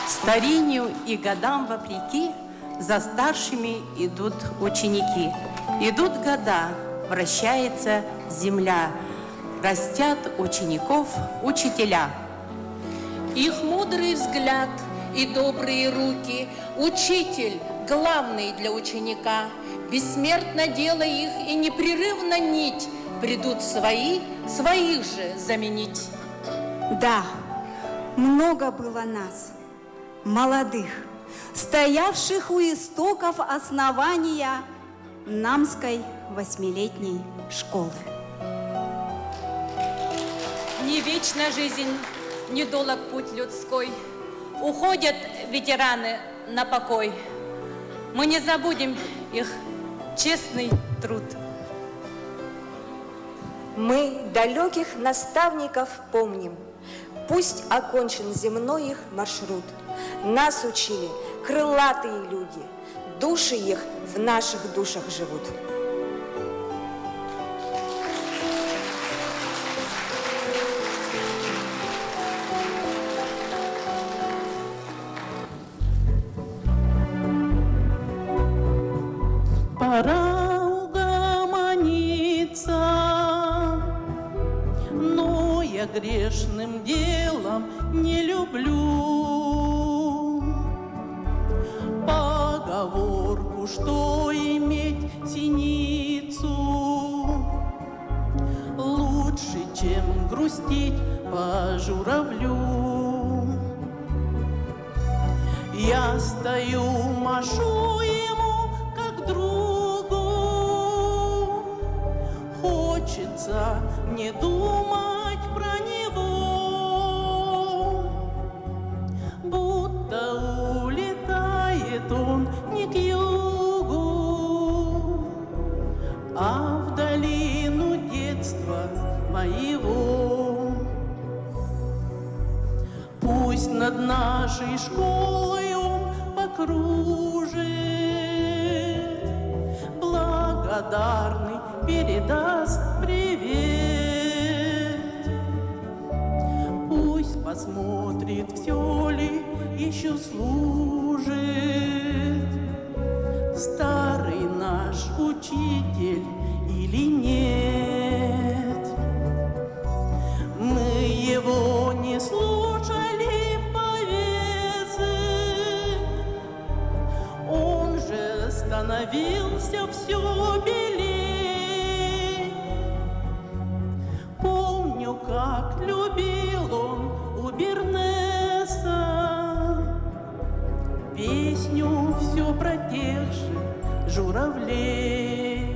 Старению и годам вопреки, за старшими идут ученики. Идут года, вращается земля, растят учеников учителя. Их мудрый взгляд и добрые руки, учитель главный для ученика. Бессмертно дело их и непрерывно нить придут свои, своих же заменить. Да, много было нас, молодых, стоявших у истоков основания Намской восьмилетней школы. Не вечна жизнь, не долог путь людской. Уходят ветераны на покой. Мы не забудем их честный труд. Мы далеких наставников помним. Пусть окончен земной их маршрут. Нас учили крылатые люди. Души их в наших душах живут. Что иметь синицу лучше, чем грустить по журавлю. Я стою, машу ему, как другу. Хочется мне думать про него, будто улетает он не к югу, а в долину детства моего. Пусть над нашей школой он покружит, благодарный передаст привет. Пусть посмотрит, все ли еще служит старый наш учитель или нет. Мы его не слушали повесы, он же становился все белей. Помню, как любил он у Бернеса песню все про тех же журавлей.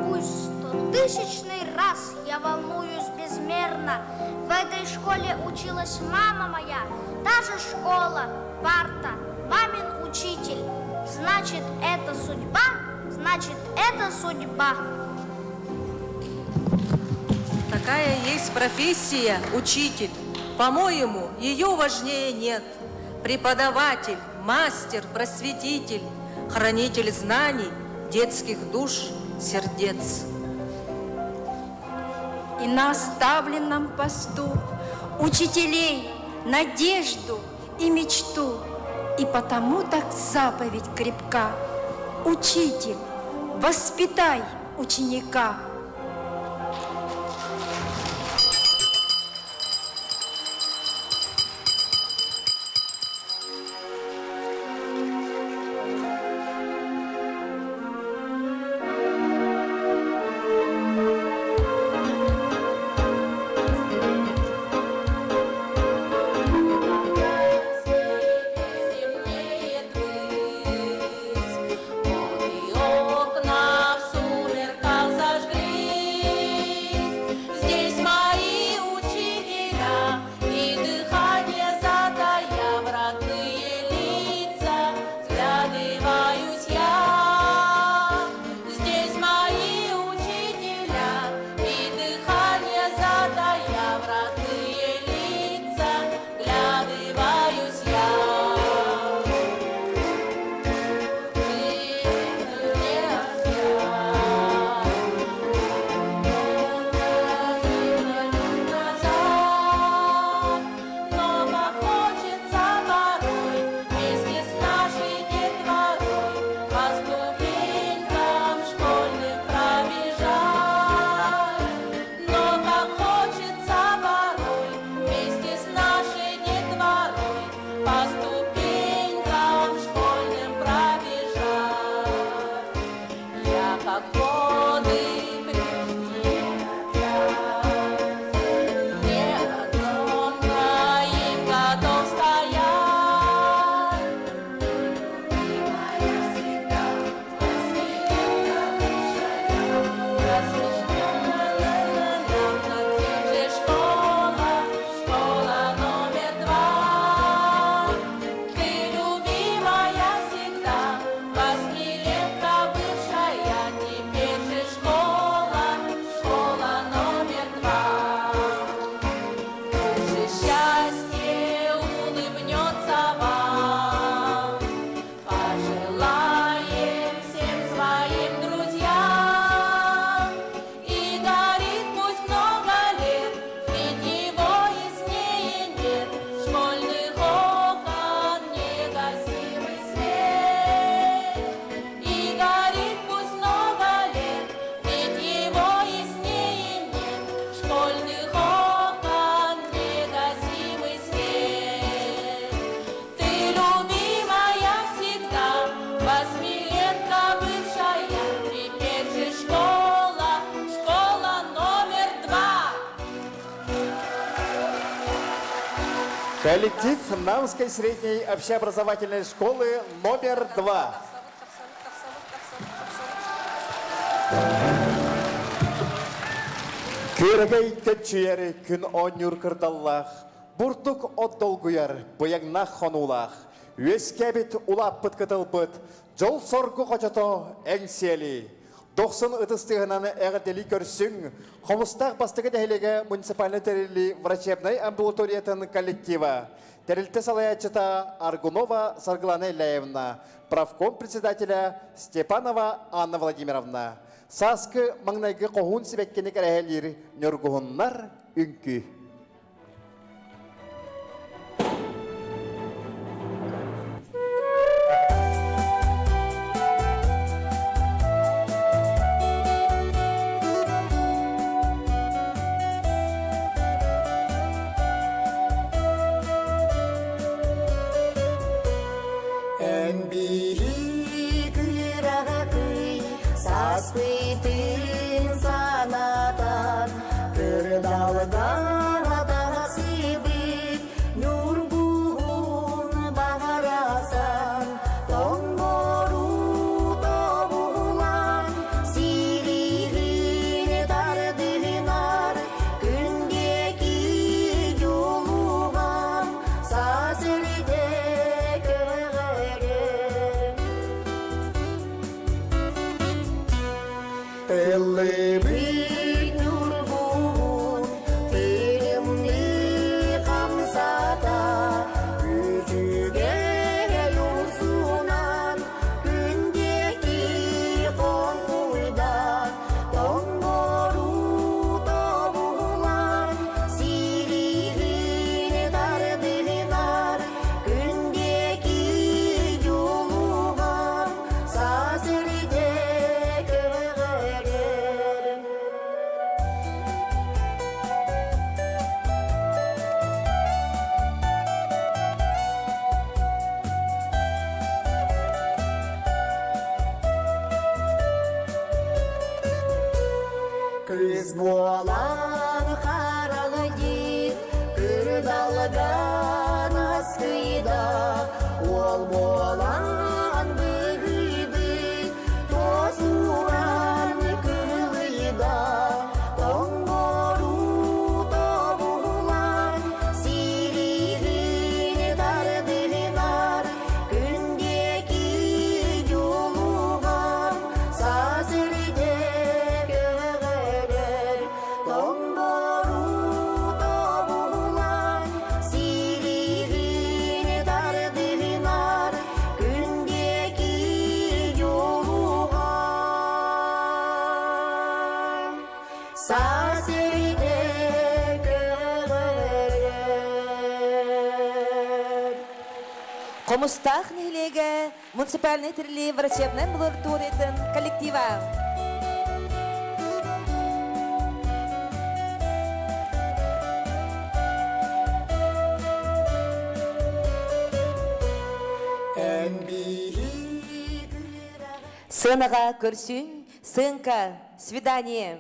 Пусть стотысячный раз я волнуюсь безмерно. В этой школе училась мама моя, та же школа, парта, мамин учитель. Значит, это судьба, значит, это судьба. Такая есть профессия – учитель. По-моему, ее важнее нет. Преподаватель, мастер, просветитель, хранитель знаний, детских душ, сердец. И на оставленном посту учителей надежду и мечту. И потому так заповедь крепка. Учитель, воспитай ученика. Окна в сумерках зажглись. Коллектив Намской средней общеобразовательной школы номер 2. Күөрэгэй көччүйэр күн оонньуур кырдаллаах, бурдук от долгуйар быйаҥнаах хонуулаах, үөскээбит улааппыт кытылбыт, дьол-соргу хочото эҥсиэли. Дохсун ытыс тыаһынан эҕэрдэлии көрсүҥ, Хомустаах бастакы нэһилиэгэ муниципальнай тэриллии врачебнай амбулаториятын коллектива, тэрилтэ салайааччыта Аргунова Саргылана Ильяевна, правком председателя Степанова Анна Владимировна, сааскы маҥнайгы хоһуун сибэккини кэрэһэлиир ньургуһуннар үҥкүү. Эн биһи кыраҕакый сааспытын санатан Кырдалга атаҕасыйбыт ньургуһун баҕарасан тоҥмору тобулан сириһин тардыһынар күн диэки дьулуһан саас эрдэ көҕөрөр Тыллыбыт ньургуһун тырымныы хамсата, үчүгэй урсунан күн диэки хоҥкуйда, тоҥмору тобулан сириһин тардыһынар, күн диэки дьулуһан саас эрдэ көҕөрөр. Кыыс буолан хараҥа дьиит, кырдалган аскыйда, уол буолан быһыйдык, туос ууран кылыйда, тоҥмору тобулан, сириһин тардыһынар, күн диэки дьулуһан, саас эрдэ көҕөрөр, тоҥмору тобулан, сириһин тардыһынар, күн диэки дьулуһан, саас эрдэ көҕөрөр. Хомустаах нэһилиэгэ муниципальнай тэриллии врачебнай амбулаториятын коллектива. Сыанаҕа көрсүн, сыаҥка, свидание.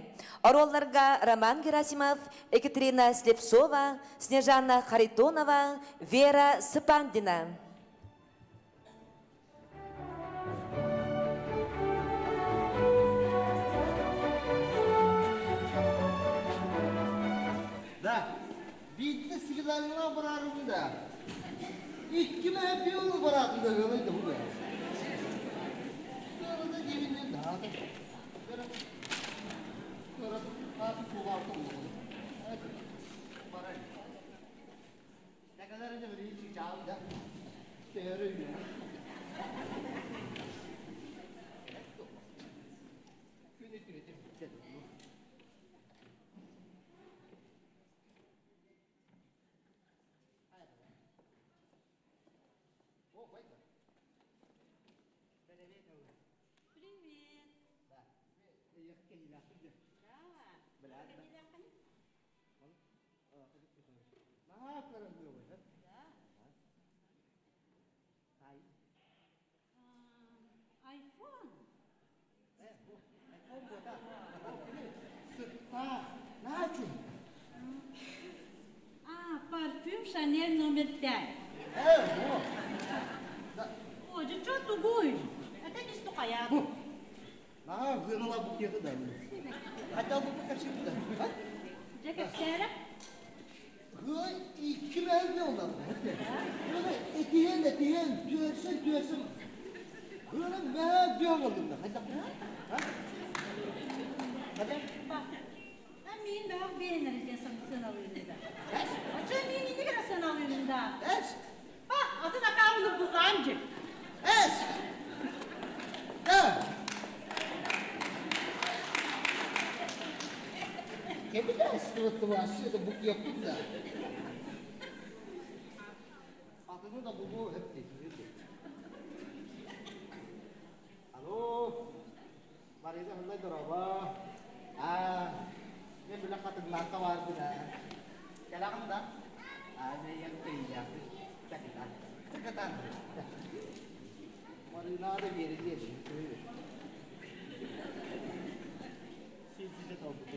Оруолларга Роман Герасимов, Екатерина Слепцова, Снежана Харитонова, Вера Сыпандина. Да, биирдэ свиданиеҕа барарым да. Икки мэһэппиэл бараатын да ыалай да бу Сыалада диэбиннэн наада. Айфон. А, парфюм? Парфюм Шанель номер 5. О, дьэ тугуй? Это не стукая. Наһаа гыналар букеты да. Хотя бы кэпсиир да. Дьэ кэпсээрэ. Хый икки мэлде олар. Этиһэн этиһэн түөрсэн түөрсэн. Хыны мэ бүөн олдум да. Хайда. Хайда. А мин баах биэринэр диэн сыаналыыбын да. Оччо мин ини гына сыаналыыбын да. Эс. Па, атын акаабыны булгаан же. Эс. Да. Кэбилээс туттубаасы да букетпут да. Атыны да булуу хэпти. Алло. Марина ханна дороба. Аа, мен билэ хатыҥнаахха баарбын аа. Кэлэҕин да? Аа, мен тыйя. Чакыта. Чакыта. Марина да биэриллиэ Сиздите толбут.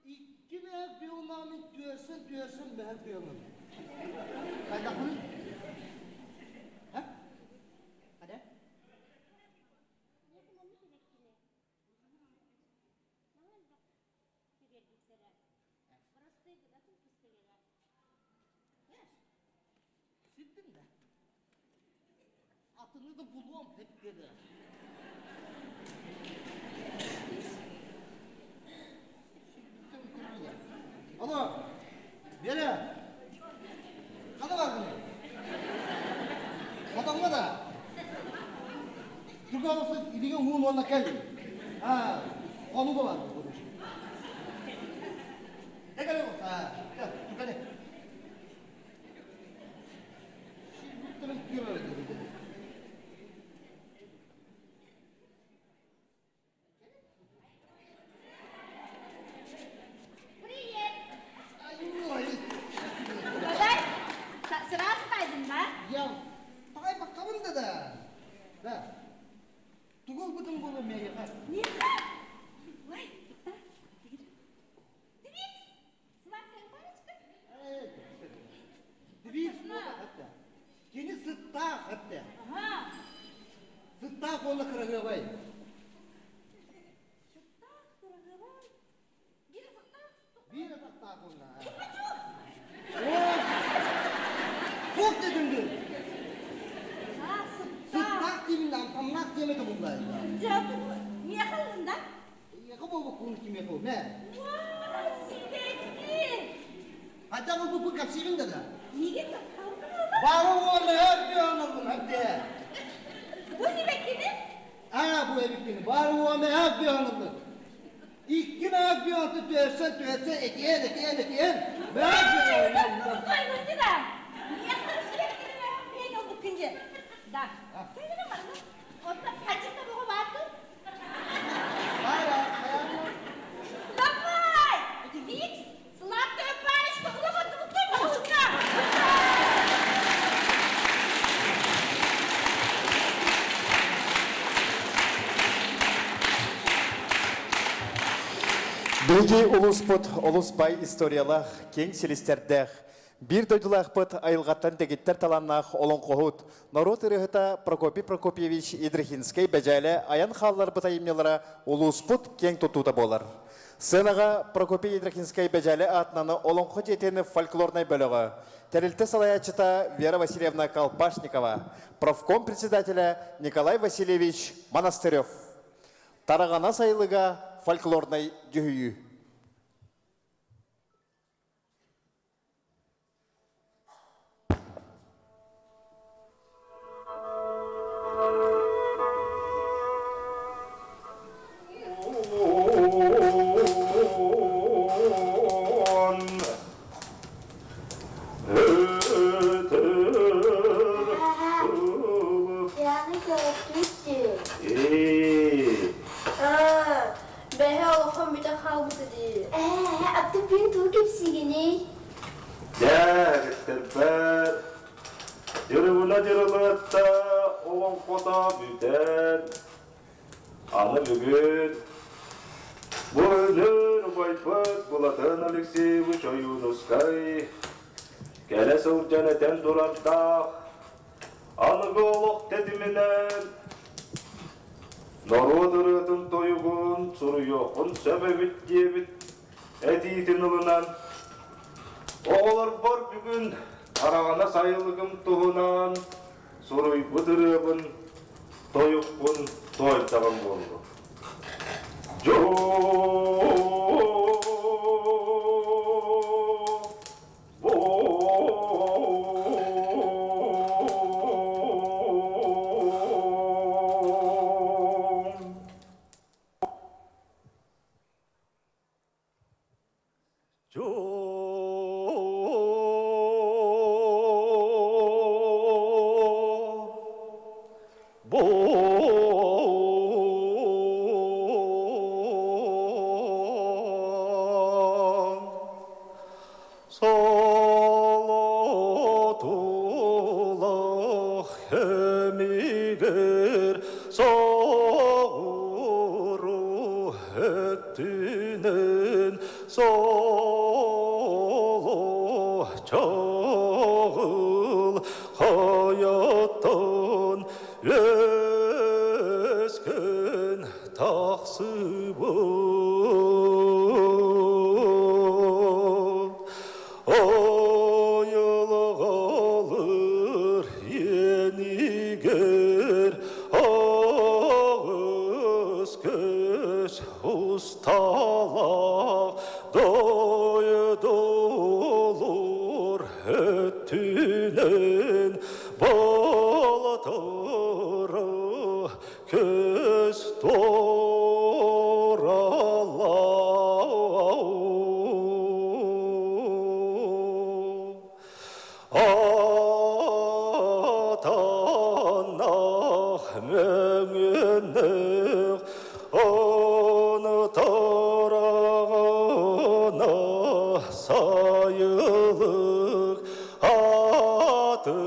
Икки мэһэк биолнаамын түөрсэн түөрсэн мэһэк биолнам. Хайдахпын? Ха? Хада? Ситтим да. Атыны да булуом хеппеде. Алло, Вера, хана бардың? Хотоҥҥо да? Туга илиге уун уонна кэл. А, хонуга бар. Экеле болса, түкәне. Привет! Давай, сразу пойдем, да? Я пай бакабын да да. Да. Тугул бутун болу мейха. Нет. Ой, Твикс, сладкая парочка. Твикс болду хатта. Кини сыттаах хатта. Ага. Сыттаах уонна кырагыабай. Сыттаах кырагыабай. Биир атахтаах. Биир атахтаах уонна. Туох дедиңдир? А, сыттаах. Сыттаах диибин да, амтаннаах диэмэ да буллай. Дьэ, миэхэ ыллын да? Эйиэхэ буолбуккун кимиэхэ мэ. Сибэкки! Хайдах ылбыппын кэпсиибин да да. Миигин Бары уонна өп ыллым хәтте. Бу сибэккини? Аа, бу эбиккини. Бары уонна өп ыллым. Икки мөк бионты түөрсэн түөрсэн этиэн этиэн этиэн. Мөк бион. Той да. Миэхэ сибэккини мөк ылбыккын же. Да. Кэлэрэ манна. Онтон хачыта бугу баартын. Давай! Твикс, сладкая парочка, улахан Биһиги улууспут олус бай историялаах, киэҥ силистэрдээх, биир дойдулаахпыт айылҕаттан дэгиттэр талааннаах олоҥхоһут, норуот ырыаһыта Прокопий Прокопьевич Идрихинскэй Бэдьээлэ айан хаалларбыт айымньылара улууспут киэҥ туттуута буолар. Сыанаҕа Прокопий Идрихинскэй Бэдьээлэ аатынан Олоҥхо дьиэтин фольклорнай бөлөҕө, тэрилтэ салайааччыта Вера Васильевна Колпашникова, профком председателэ Николай Васильевич Монастырев. Тараҕана сайылыга фольклорнай дьүһүйүү. Манна Дьырылыатта олоҥхото бүтэн, аны бүгүн бу өлөр убайбыт Былатын Алексеевич Ойуунускай кэлэ сылдьан этэн турардаах аныгы олох тэтиминэн норуот ырыатын тойугун суруйуоххун сөп эбит диэбит этиитин ылынан оҕолорбор бүгүн Араҕана сайылыгым туһунан суруйбут ырыабын, тойукпун туойдаҕым буоллун. Солотулах хэмигэр соҕуруу өттүнэн соло чоҕул хайаттан өскөн тахсыбыт. Айылҕалыр иэнигэр аҕыс көс усталаах дойдулуур өттүнэн балатара көс Атанах мөҥөнөх оны тараҕана сайылык атырын.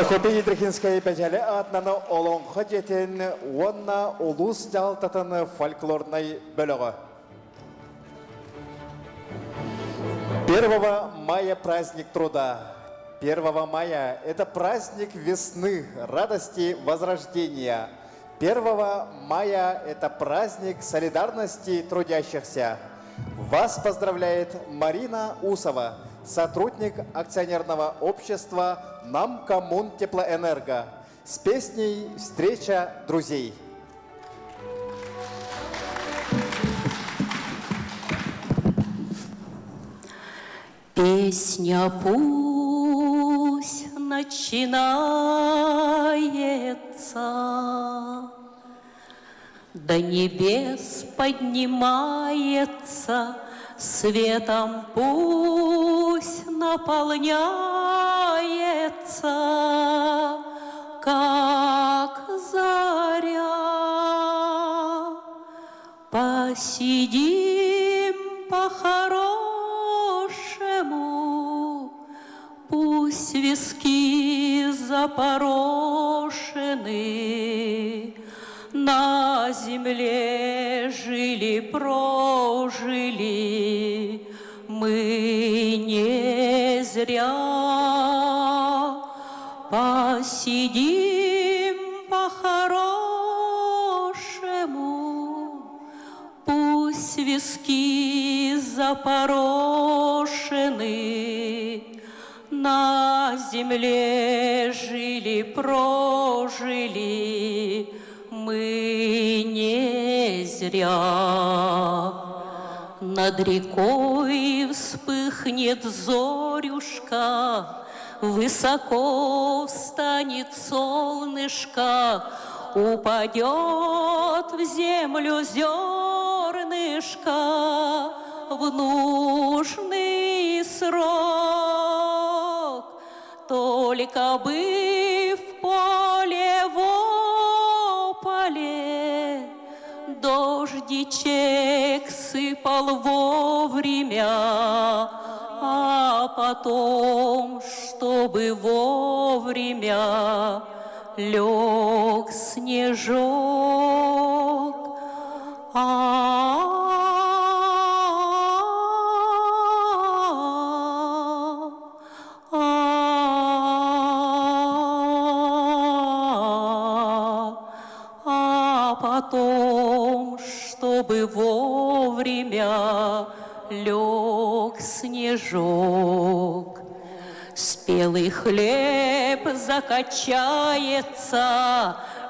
Прокопий Ядрихинскай Бэдьээлэ аатынан Олоҥхо дьиэтин уонна улуус дьаһалтатын фольклорнай бөлөҕө. 1 мая праздник труда. 1 мая – это праздник весны, радости, возрождения. 1 мая – это праздник солидарности трудящихся. Вас поздравляет Марина Усова, сотрудник акционерного общества «Намкоммунтеплоэнерго» с песней «Встреча друзей». Песня пусть начинается, До небес поднимается, Светом пусть наполняется, Как заря. Посидим по-хорошему, Пусть виски запорошены, На земле жили-прожили Мы не зря. Посидим по-хорошему, Пусть виски запорошены, На земле жили-прожили Мы не зря. Над рекой вспыхнет зорюшка, Высоко встанет солнышко, Упадет в землю зернышко В нужный срок. Только бы в поле во поле Дождичек сыпал вовремя, А потом, чтобы вовремя Лег снежок. А а потом, чтобы вовремя лег снежок. Спелый хлеб закачается,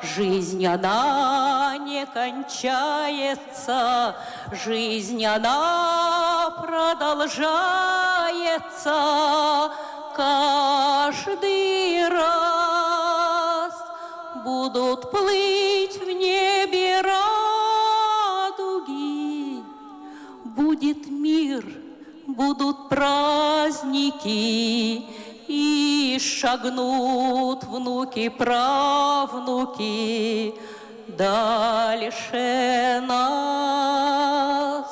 Жизнь она не кончается, Жизнь она продолжается Каждый раз будут плыть в небе радуги, Будет мир, будут праздники, И шагнут внуки-правнуки дальше нас.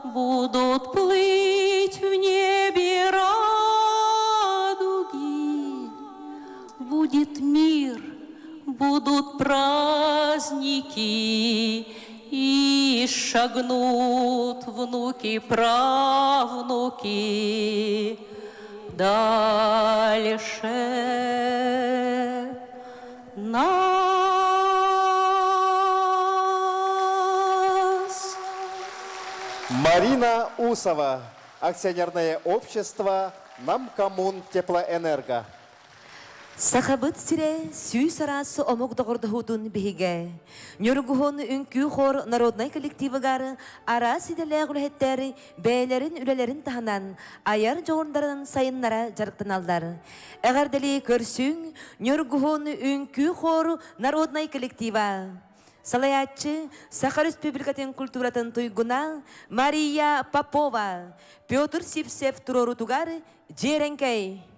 Будут плыть в небе радуги, Будет мир, будут праздники, И шагнут внуки-правнуки дальше нас. Марина Усова, акционерное общество Намкоммун Теплоэнерго. Сахабыт сирэ сүүс араас омук доҕордоһуутун биһигэ. Ньургуһун үҥкүү хор народнай коллективыгар араас идэлээх үлэһиттэр бэйэлэрин үлэлэрин таһынан айар дьоҕурдарын сайыннара дьарыктаналлар. Эҕэрдэлии көрсүҥ Ньургуһун үҥкүү хор народнай коллектива. Салайааччы Саха Республикатын культуратын туйгуна Мария Попова, Петр Сивцев туруорутугар Дьиэрэҥкэй.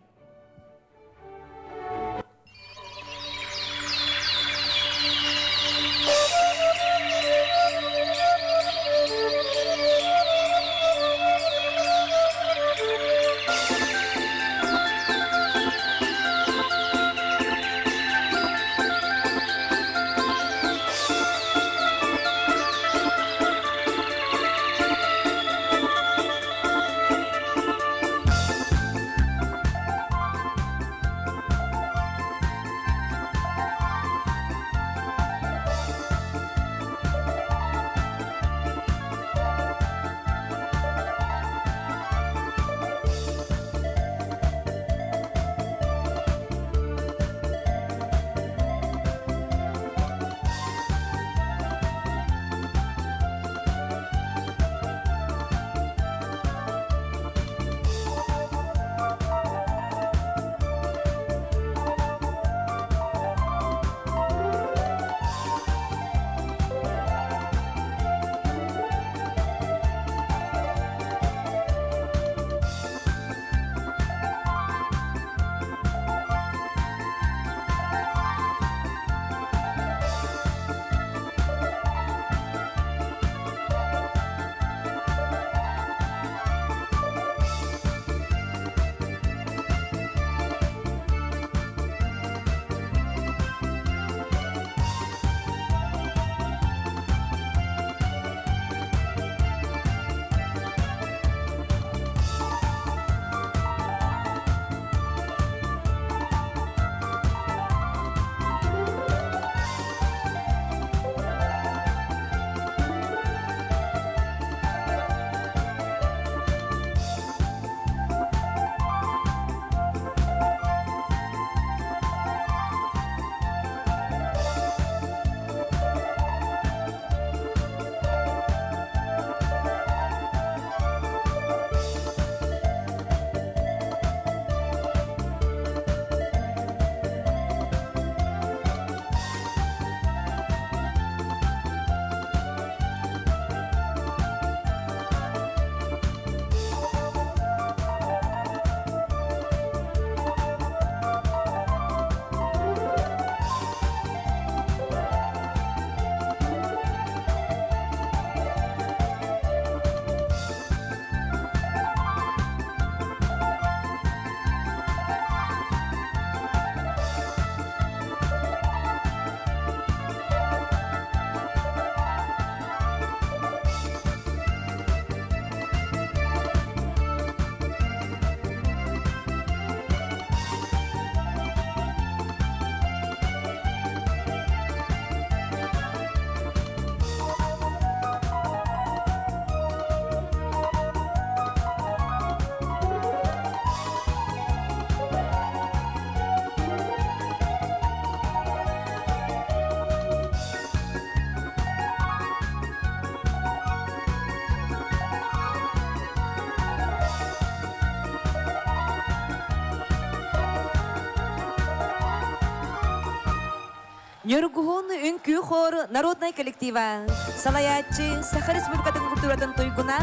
Ньургуһун үҥкүү хор народнай коллектива. Салайааччы Саха Республикатын культуратын туйгуна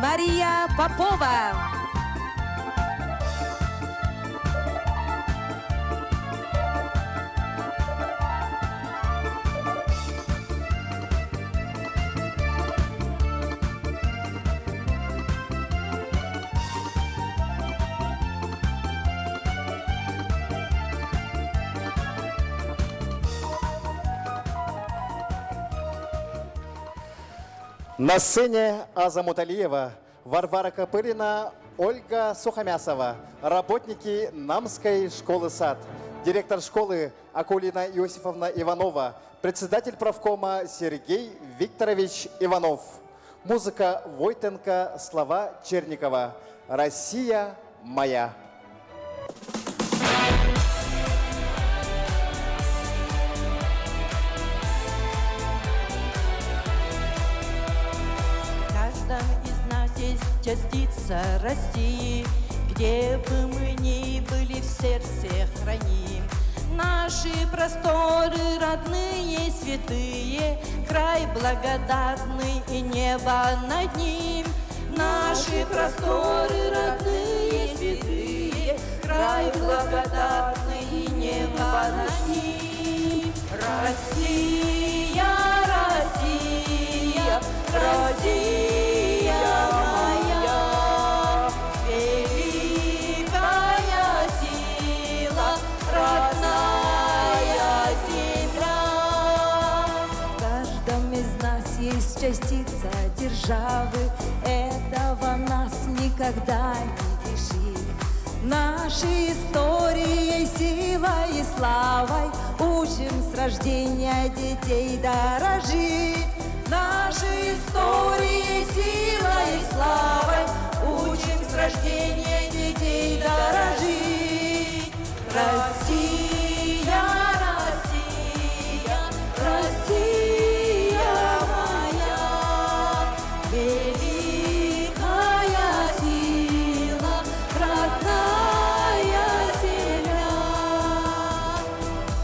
Мария Попова. На сцене Аза Муталиева, Варвара Копырина, Ольга Сухомясова, работники Намской школы-сад, директор школы Акулина Иосифовна Иванова, председатель правкома Сергей Викторович Иванов. Музыка Войтенко, слова Черникова. Россия моя. В каждом из нас есть частица России, где бы мы ни были, в сердце храним. Наши просторы родные, святые, Край благодатный и небо над ним. Наши просторы родные, святые, Край благодатный и небо над ним. Россия, Россия, Россия моя, Великая сила, родная земля. В каждом из нас есть частица державы, Этого нас никогда не лишит. Нашей историей, силой и славой Учим с рождения детей дорожить. Нашей историей, силой и славой Учим с рождения детей дорожить. Россия, Россия, Россия моя, великая сила, родная земля.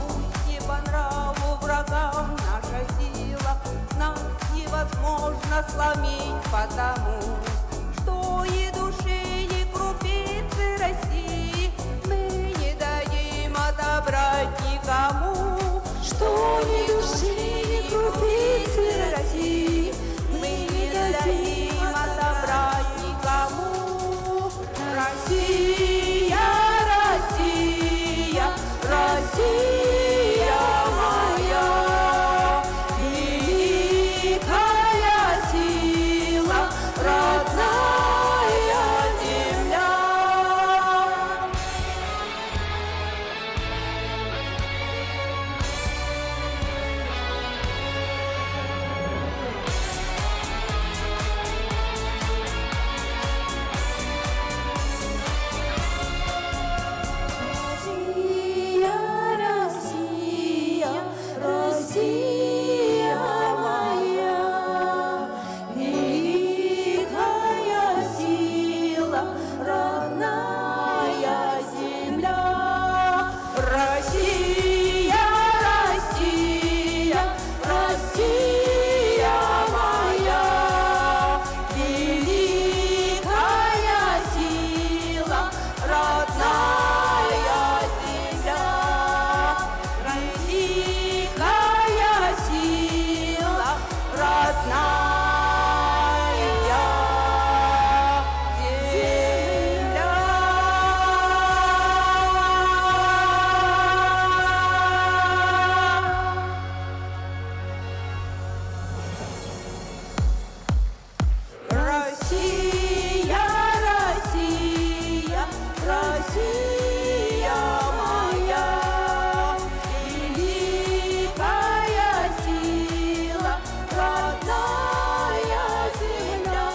Пусть не по нраву врагам наша сила, Нас невозможно сломить потому, Что и души, ни крупицы России Мы не дадим отобрать никому. Что ни души, ни крупицы России Мы не дадим отобрать никому. Россия, Россия, Россия моя, великая сила, родная земля. Россия, Россия, Россия моя, великая сила, родная земля. Россия, Россия, Россия моя, великая сила, родная земля. Великая сила, родная земля. Россия, Россия, Россия моя, великая сила, родная земля.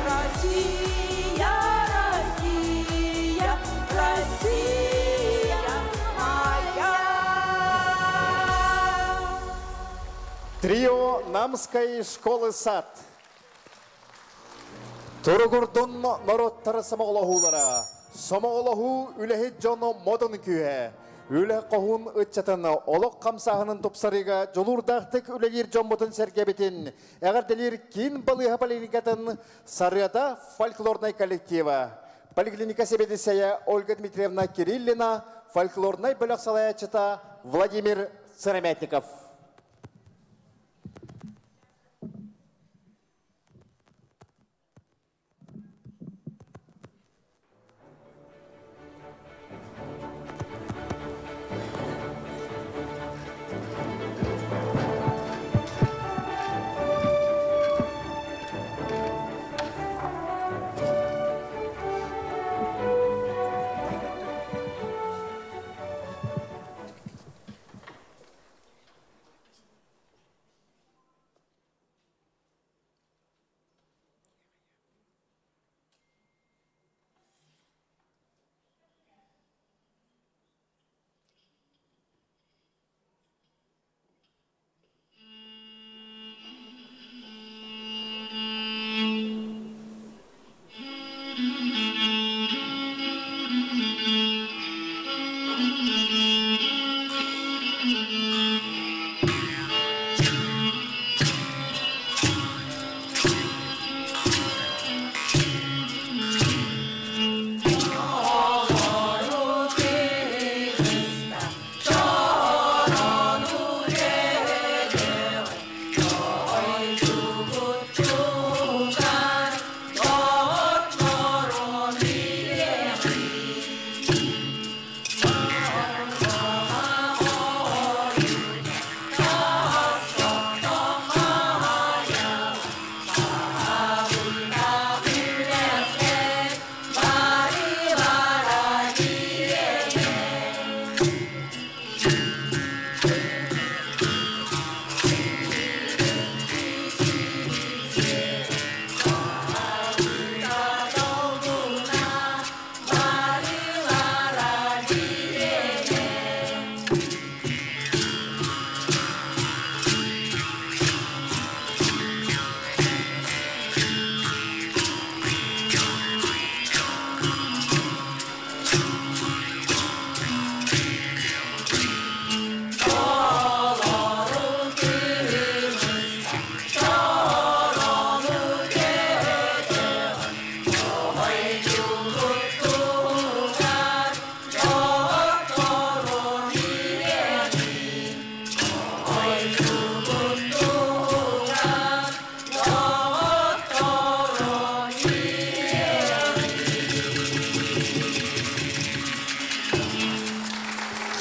Россия, Россия, Россия моя. Трио Намской школы-сад. Туругурдун норуоттар сомоҕолоһуулара, сомоҕолоһуу үлэһит дьону модун күүһэ. Үлэ хоһуун ыччатын олох хамсааһынын тупсарыыга дьулуурдаахтык үлэлиир дьоммутун сэргэбитин эҕэрдэлиир киин балыыһа поликлиникатын Сарыада фольклорнай коллектива. Поликлиника сэбиэдиссэйэ Ольга Дмитриевна Кириллина, фольклорнай бөлөх салайааччыта Владимир Сыромятников.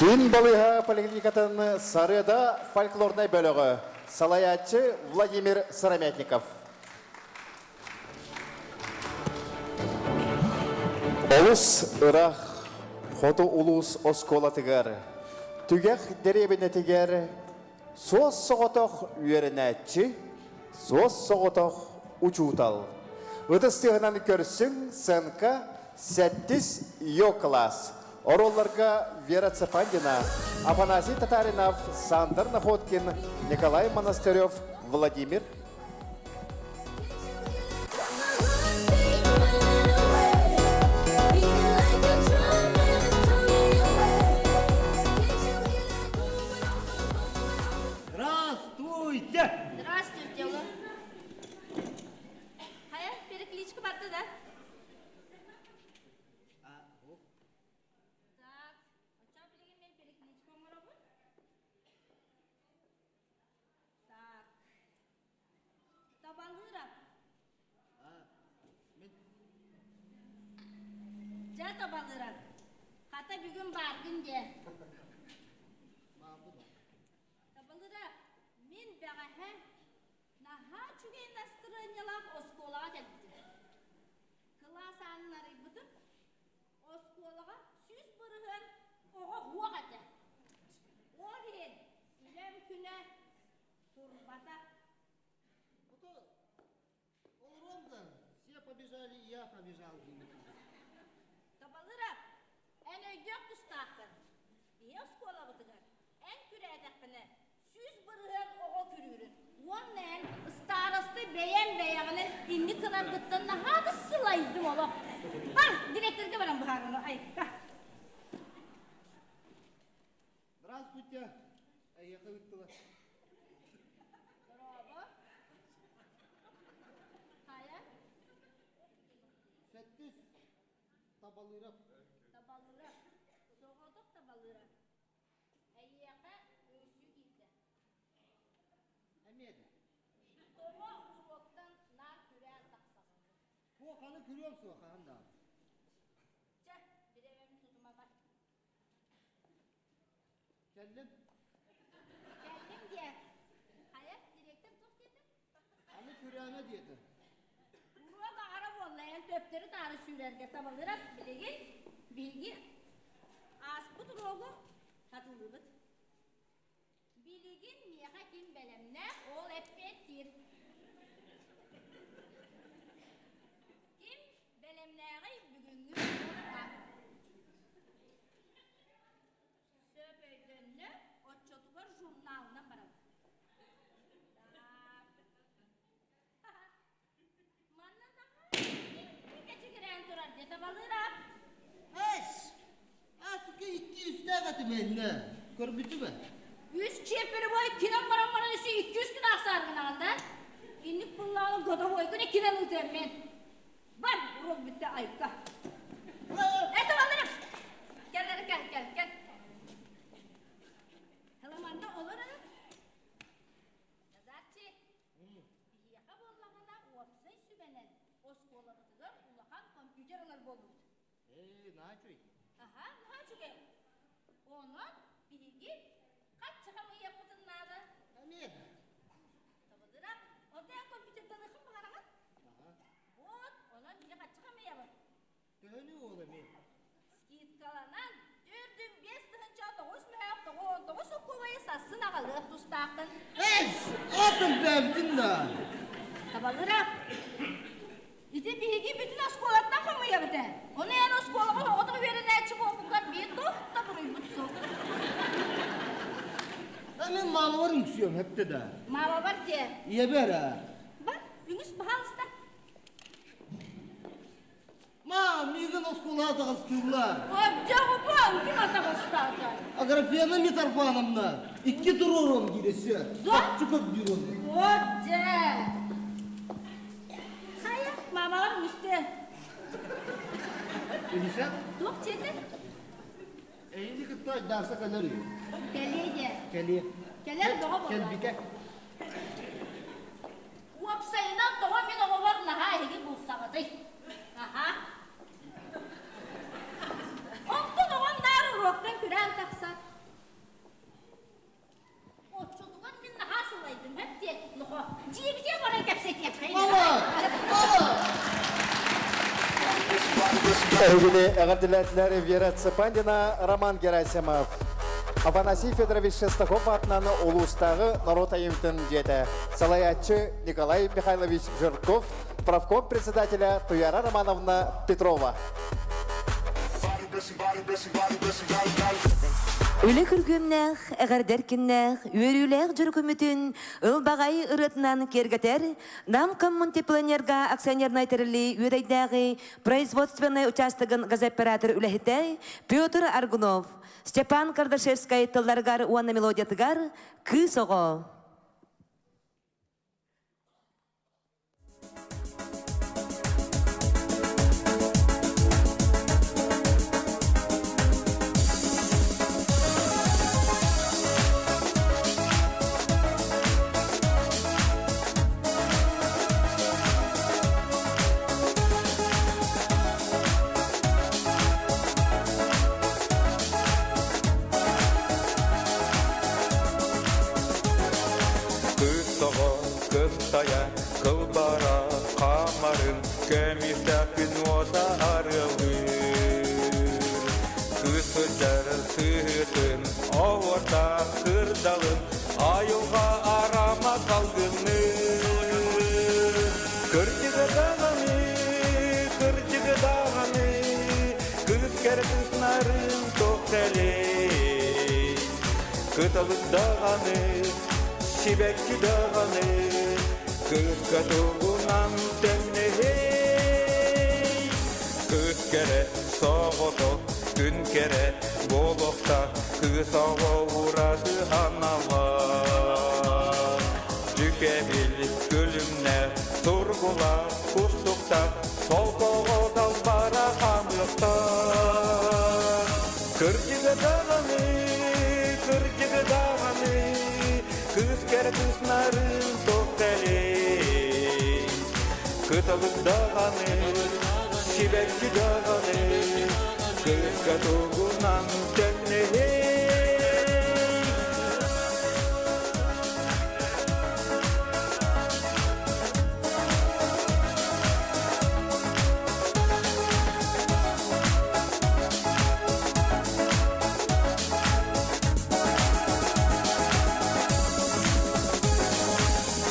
Киин балыыһа поликлиникатын Сарыада фольклорнай бөлөҕө салайааччы Владимир Сыромятников. Олус ыраах хоту улуус оскуолатыгар, түгэх дэриэбинэтигэр суос-соҕотох үөрэнээччи, суос-соҕотох учуутал. Ытыс тыаһынан көрсүҥ сценка сэттис Йо класс. Оруолларга Вера Цепандина, Афанасий Татаринов, Сандр Находкин, Николай Монастырев, Владимир Здравствуйте! Здравствуйте, Ола. Хайа, перекличка барды, да? Так, оччоҕо билигин мен перекличка оҥоробун. Так. Табалыырап. Дьэ, табалыырап. Хата бүгүн бааргын дии. Табалыырап, мин бэҕэһээ наһаа үчүгэй настырыанньалаах оскуолаҕа кэлбитим. Кылаас аанын арыйбытым, оскуолаҕа 100% оҕо уох этэ. Ол иһин үлэм күнэ турбата. Олорон да, все побежали, и я побежал. Табалыра, эн өйдүөх тустааххын. Ийэ оскуолабытыгар эн күрээтэххинэ 100% оҕо күрүүрүн уонна эн ыстаарасты бэйэм бэйэҕинэн инник гынаргыттан наһаа да сылайдым олох. Бар, директорга баран быһаарыны айыкка. Катя, эйиэхэ ыыттылар. Дорообо. Хайа? Сэттис Табалыырап. Табалыырап. Соҕотох Табалыырап. Эйиэхэ үҥсүү киирдэ. Эмиэ да. Тоҕо уруоктан наар күрээн тахсаҕын? Туоханы күрүөм суох хаһан даҕаны. Чэ, бириэмэбин тутума бар. Кэллим. Кэллим диэ. Хайа, директор туох диэтэ? Аны күрээмэ диэтэ. Уруок аҕара буолла, эн төптөрү-таары сүүрэргэ табыллара билигин биһиги ааспыт уруогу хатылыыбыт. Билигин миэхэ ким бэлэмнээх, ол эппиэттиир. Ким бэлэмнээҕий бүгүҥҥү уруокка? Сөп өйдөннө, оччотугар журналынан барабыт. Так. Манна наһаа кэчигирээн турар дьэ табалыыраап. Эс! Асыка икки үстээх этим эннэ. Көрбүтүм ээ. Үс чиэппэри бой кинен баран баран өссө 200 күн ахсааргынаҕын да? Инник буллаҕына годовойгун иккинэн ыытыам мен. Бар, урок бүттэ айка. Это балырым. Кел, кел, кел, кел. Хыламанна олор эрэ. Назарчик, биһиэхэ буоллаҕына уопсай сүбэнэн оскуолабытыгар улахан компьютер ылар буоллубут. Ээ, наһаа үчүгэй. Аһа, наһаа үчүгэй. Онон биһиги хаччы хамыйыахпытын наада. Эмиэ да. Табылырап, оттон компьютерданыхын баҕараҕын? Аха. Вот, онон биһи хаччы хамыйабыт. Төһөнү уол эмиэ? Скидкаланан төрдүн 5 9 мөһөөх 99 сокуобайы сассын аҕалыах тустааххын. Эс! Атын бэбитин да! Табалыра, ити биһиги бүтүн оскуолаттан хомуйабыт ээ. Ону эн оскуолаҕа оҕотох үөрэнээччи буолбуккар биир туох да буруйбут суох. Мен маамабар үҥсүөм хэпте да. Маамабар диэ. Ийэбэр аа. Бар, үҥүс баһаалыста. Ма, миигин оскуолаҕа таҕыстыыллар. Дьоҕупаҥ, ким атаҕастаата? Аграфена Митрофановна икки туруоруом диир өссө. Да? Чопчу көрдүүр онно. Вот дьэ. Хайа, мамалар үстэ. Үһүсэ? Туох дьиэтэ? Эйини кытта айдаарса кэлэр үһү. Кэлиэ диэ. Кэлиэ. Кэлэр бөҕө буолла. Кэлбитэ. Уопсайынан тоҕо мин оҕобор наһаа эһиги булсаҕытый? Аһа. Онтон оҕом наар уруоктан күрээн тахсар. Оччотугар мин наһаа сылайдым, һэп диэ, нохо, дьиэбитигэр баран кэпсэтиэххэ. Мама! Мама! Эһигини эҕэрдэлээтилэр Вера Цыпандина, Роман Герасимов. Афанасий Федорович Шестаков аатынан улуустааҕы норуот айымньытын дьиэтэ салайааччы Николай Михайлович Жирков, профком председателя Туяра Романовна Петрова. Үлэ күргүөмнээх, эҕэрдэр киннээх, үөрүүлээх дьөрүкүммүтүн ылбаҕай ырыатынан киэргэтэр Нам Коммунтеплэнерго акционернай тэрилии Үөдэйдээҕи производственнай учаастагын газооператор үлэһитэ Петр Аргунов, Степан Кардашевскай тылларыгар уонна мелодиятыгар «Кыыс оҕо». Кыыс оҕо кынтайа кылбара хаамарын көмүстэхпин уота арыалыыр. Кыыс сылдьар сыһыытын оһуордаах кырдалын айылҕа арама салгынныыр. Кырдьыга даҕаны, кырдьыга даҕаны, кыыс кэрэ кыыснарын тохтэлэй. Кыталык даҕаны, сибэкки даҕаны, кыыска тугунан тэҥнэһэй. Кыыс кэрэ соҕотох күн кэрэ буолуохтаах кыыс оҕо ураты анала. Дьүкэбил күлүмнээх, сургулаах, кустуктаах, солкоҕо далбара хаамыахтаах. Кырдьыга даҕаны, кырдьыга даҕаны, кыыс кэрэ кыыс нарын туох кэлэй. Кыталык даҕаны, сибэкки даҕаны, кыыска тугунан тэҥнэһэй.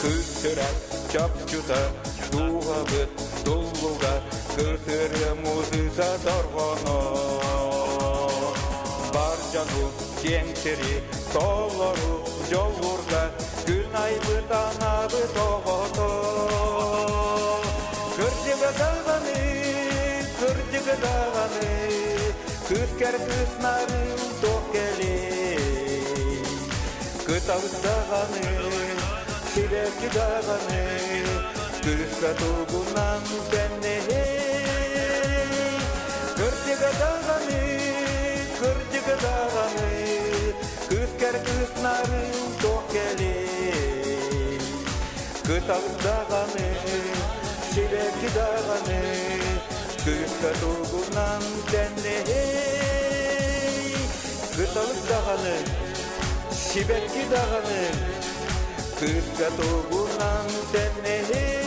Кыыс чапчыта, дууһабыт туллуга, кыртыры музыка дорҕоно. Бар дьону киэҥ сири толору дьоллурга күн айбыт анаабыт оҕото. Кырдьыга даҕаны, кырдьыга даҕаны, кыыс кэр кыыс нарын туох кэлэй. Кыталык даҕаны, сибэкки даҕаны, кыыска тугунан тэннэһэй. Кырдьыга даҕаны, кырдьыга даҕаны, кыыс кэр кыыс нарын туох кэлэй. Кыталык даҕаны, сибэкки даҕаны, кыыска тугунан тэннэһэй. Кыталык даҕаны, сибэкки даҕаны, кыыска тугунан тэннэһэй.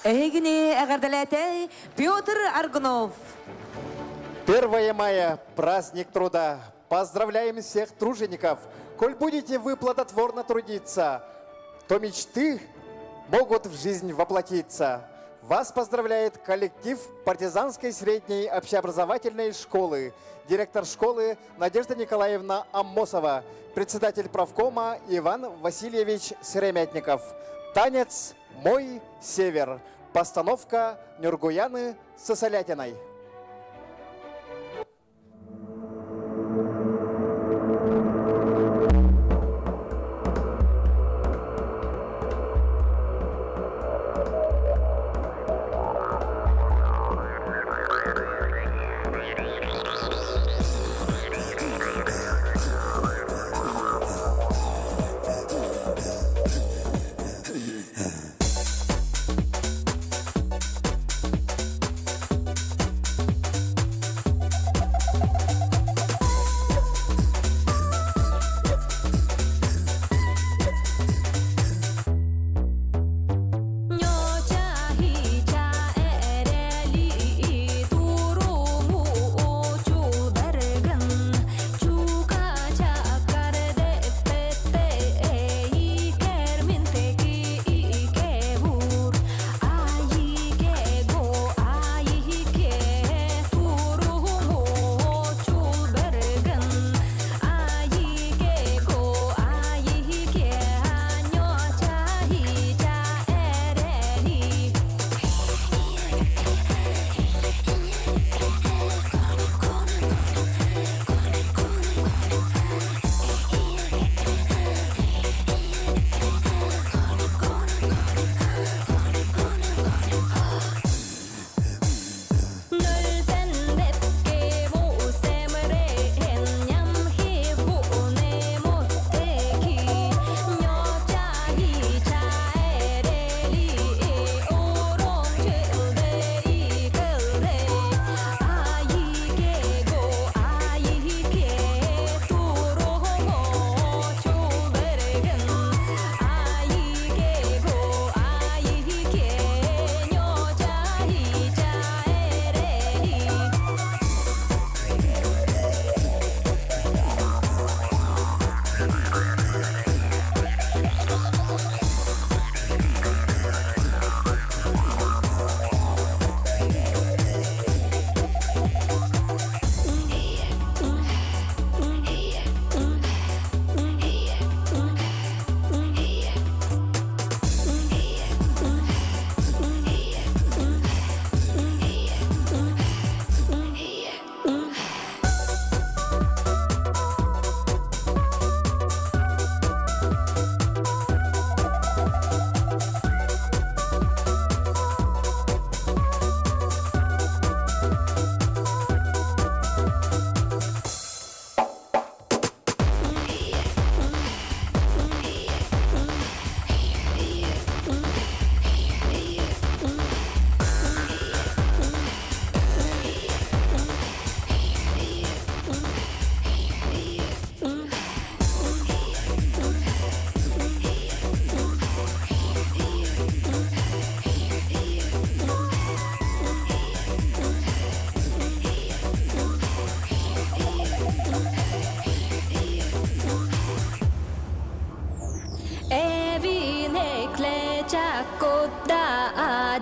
Эһигини эҕэрдэлээтэ Петр Аргунов. 1 мая – праздник труда. Поздравляем всех тружеников. Коль будете вы плодотворно трудиться, то мечты могут в жизнь воплотиться. Вас поздравляет коллектив Партизанской средней общеобразовательной школы, директор школы Надежда Николаевна Аммосова, председатель правкома Иван Васильевич Сыромятников. Танец «Мой север». Постановка Нюргуяны Сысолятиной.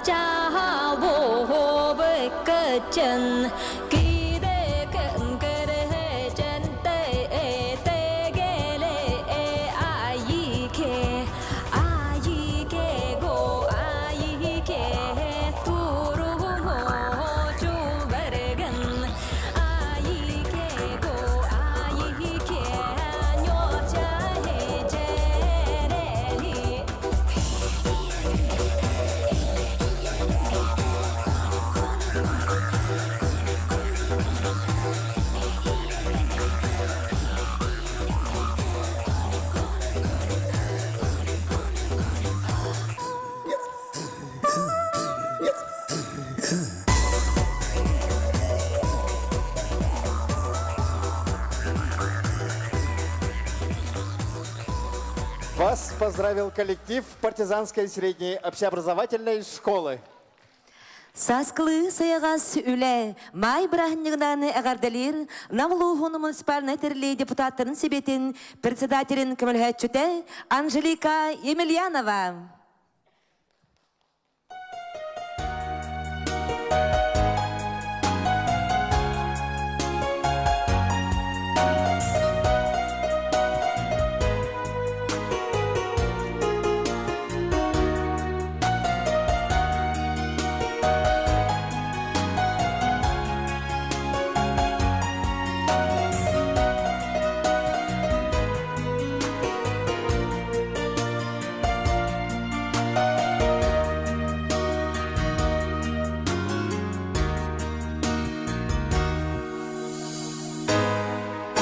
家我不个真，记得跟个的真对对个嘞阿姨去，阿姨去我阿姨去，吐鲁我就不跟，阿姨去我阿姨去，我家的这里。 Вас поздравил коллектив партизанской средней общеобразовательной школы. Сааскылыы сайаҕас үлэ маай бырааһынньыгынан эҕэрдэлиир Нам улууһун муниципальнай тэриллии депутаттарын сэбиэтин председателин көмөлөһөөччүтэ Анжелика Емельянова.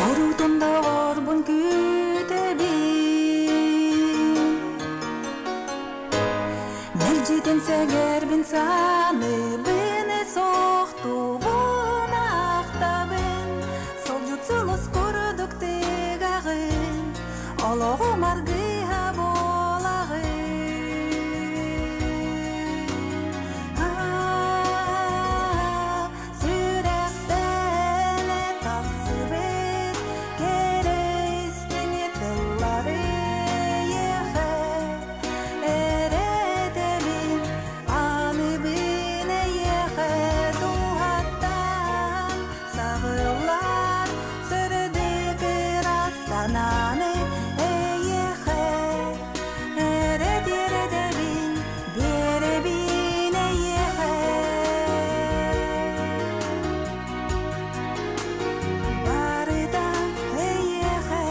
Куруутун доҕорбун күүтэбин, Мэлдьитин сэгэрбин саныыбын, Сохтубун ахтабын, Солдьут сулус курдук тыгаҕын, Олоҕум аргыһа буолаҕын. Сүрэхтэн тахсыбыт кэрэстиҥи тыллары эйиэхэ эрэтэбин, аныбын эйиэхэ дууһаттан саҕыллар сырдык ыраас санааны эйиэхэ эрэ тиэрдэбин, биэрэбин эйиэхэ. Барыта эйиэхэ.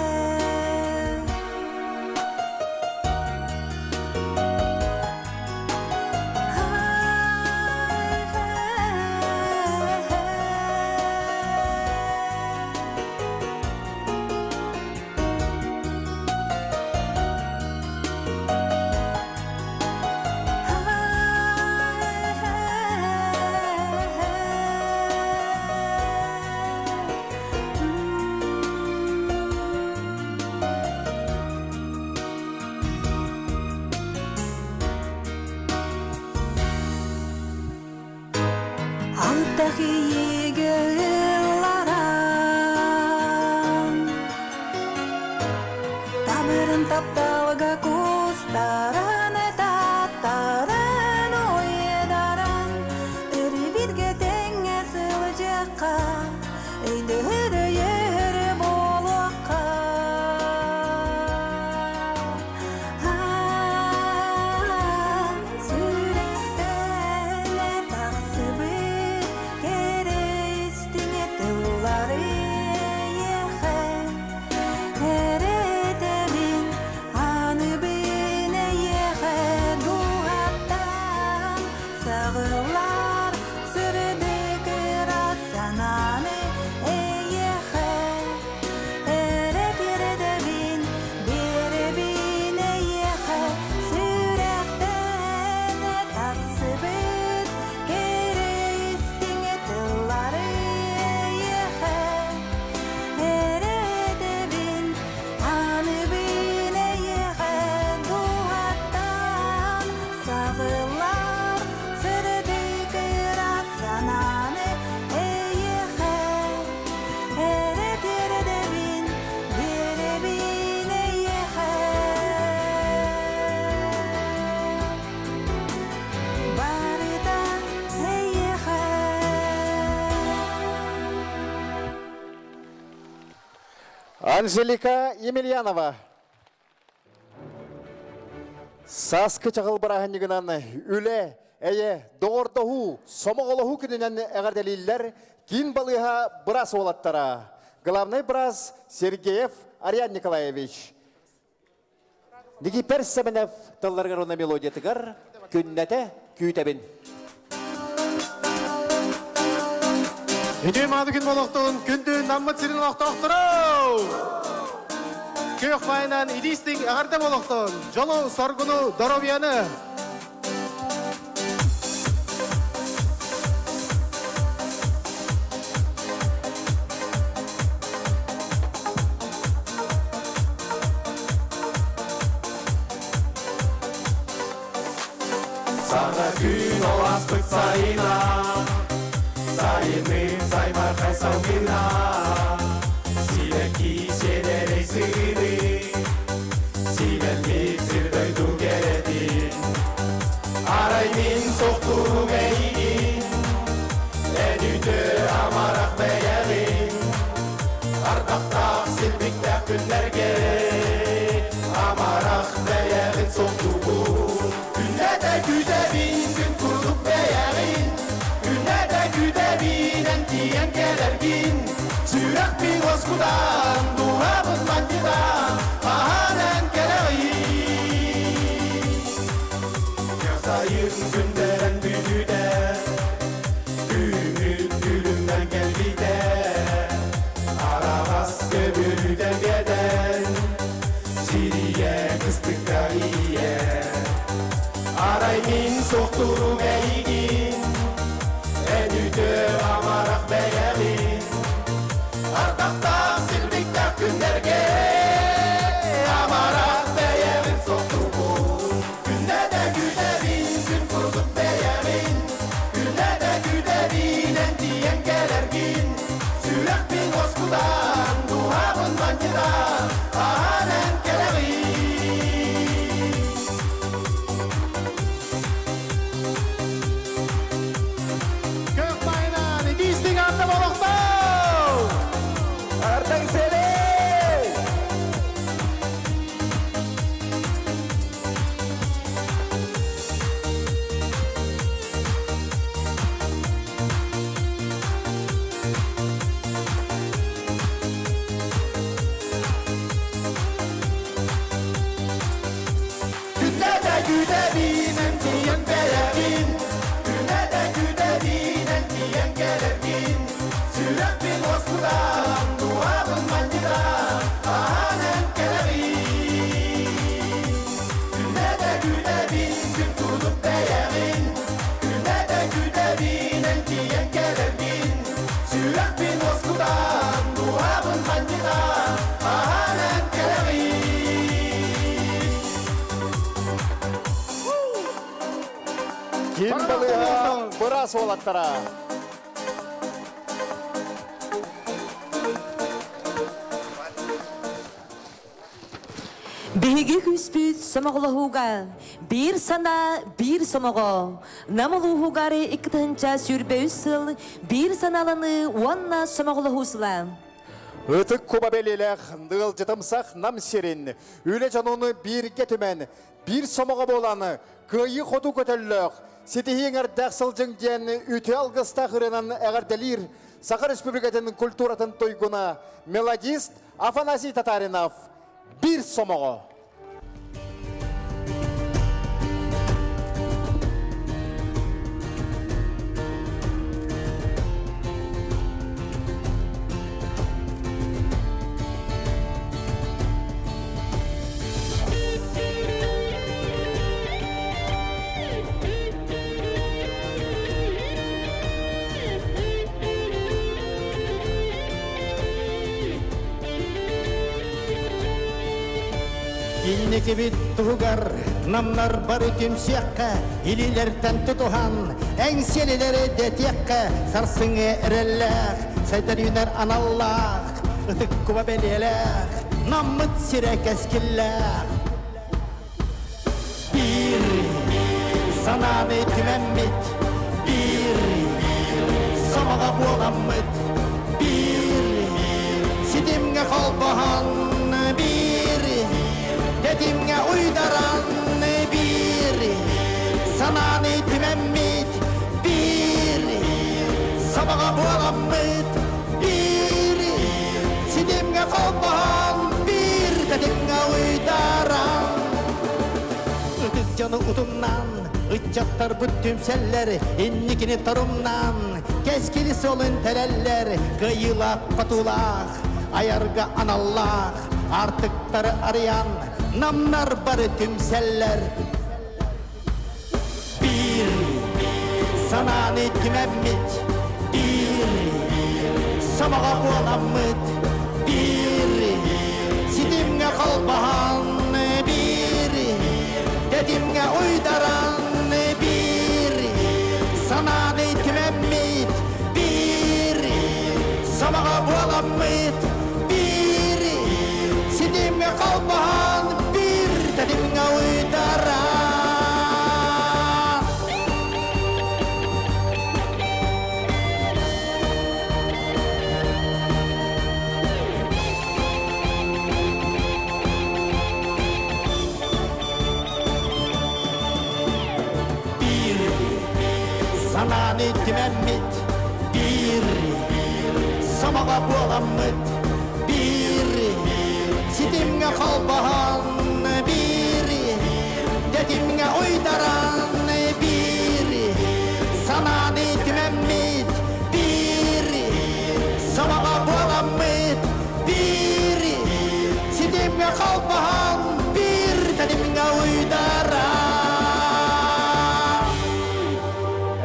Алыптах иэйиигэ ылларан, Табырын тапталга кустаран, Таттаран, уйдаран, Өрүбүтгэ тэҥҥэ сылдьыахха, Өйдөһөр өйөһөр буолуохха. Сүрэхтэн тахсыбыт кэрэстиҥэ тыллары эйиэхэ эрэтэбин, аныбын эйиэхэ дууһаттан саҕыллар сырдык ыраас санааны. Анжелика Емельянова. Сааскы чаҕыл бырааһынньыгынан үлэ, эйэ, доҕордоһуу, сомоҕолоһуу күнүнэн эҕэрдэлииллэр киин балыыһа быраас уолаттара. Главный быраас Сергеев Ариан Николаевич. Никипер Семенов тылларыгар уонна мелодиятыгар күннэтэ күүтэбин. Үтүө мааны күн болохтун, күндү наммыт сирин олохтоохторо! Күөх байынан идиистиҥ эҕэрдэ болохтун, дьолу, соргуну, доруобуйаны! Саҥа күн ол ааспыт сайына, сайыны саймархай салгына, сибэкки сиэдэрэй сыыны, симэммит сир дойду кэрэтин. Арай мин суохтуурум эйигин, эн үтүө амарах бэйэҕин, ардахтаах силбиктээх күннэргэ амарах бэйэҕин суохтуубун. Күннэтэ күүтэбин, күн курдук бэйэҕин, күннэтэ күүтэбин, эн тиийэн кэлэргин. Сүрэхпин уоскутан, дууһабын манньытан, хаһан эн кэлэҕин? Сайын күндэрэн бүтүүтэ, Түүнүн күлүмнэн кэлбитэ, Араҕас көбүрүтэн кэтэн, Сирийэ кыстыкка ийэ. Арай мин суохтуурум эйигин, Эн үтүө амарах бэйэҕин, Ардахтаах силбиктээх күннэргэ Амарах бэйэҕин суохтуубун. Күннэтэ күүтэбин, күн курдук бэйэҕин, Күннэтэ күүтэбин, эн тиийэн кэлэргин. Сүрэхпин уоскутан, дууһабын манньытан, хаһан эн кэлэҕин? Көх байынан, итиистиҥ ардам олохтоо! Артаҥ сэрэй! Күннэтэ күүтэбин, эн тиийэн бэйэҕин, Күннэтэ күүтэбин, эн тиийэн кэлэргин. Сүрэхпин уоскутан, дууһабын манньытан, хаһан эн кэлэҕин? Күннэтэ күүтэбин, күн курдук бэйэҕин, Күннэтэ күүтэбин, эн тиийэн кэлэргин. Сүрэхпин уоскутан, дууһабын манньытан, хаһан эн кэлэҕин? Ким балыыһа быраас уолаттара. Биһиги күүспүт сомоҕолоһууга биир санаа, биир сомоҕо. Нам улууһугар 2023 сыл биир санааланыы уонна сомоҕолоһуу сыла. Ытык куба бэлиэлээх ыалдьытымсах Нам сирин үлэ дьонун бииргэ түмэн, биир сомоҕо буолан, кыайыы хоту көтөллөөх, ситиһии эҥэрдээх сылдьыҥ диэн үтүө алгыстаах ырыанан эҕэрдэлиир Саха Республикатын культуратын туйгуна, мелодист Афанасий Татаринов биир сомоҕо. Инникибит туһугар намнар бары түмсүөххэ, илиилэртэн тутуһан, эҥсиэлилэри дэтиэххэ, сарсыҥҥы эрэллээх, сайдар үүнэр аналлаах, ытык куба бэлиэлээх, наммыт сирэ кэскиллээх. Биир санааны түмэммит, биир сомоҕо буоламмыт, биир ситимҥэ холбоһон. дьону утумнаан, ыччаттарбыт түмсэллэр, инникини торумнаан, кэскили суолун тэлэллэр, кыайыылаах хотуулаах, айарга аналлаах, аартыктары арыйан, намнар бары түмсэллэр. Биир санааны түмэммит, биир сомоҕо буоламмыт, биир ситимҥэ холбоһон, биир тэтимҥэ уйдаран, биир санааны түмэммит, биир сомоҕо буоламмыт, биир ситимҥэ холбоһон, биир тэтимҥэ уйдаран. Биир санааны түмэммит, биир сомоҕо буоламмыт, биир ситимҥэ холбоһон, биир тэтимҥэ уйдаран, биир санааны түмэммит, биир сомоҕо буоламмыт, биир ситимҥэ холбоһон, биир тэтимҥэ уйдаран.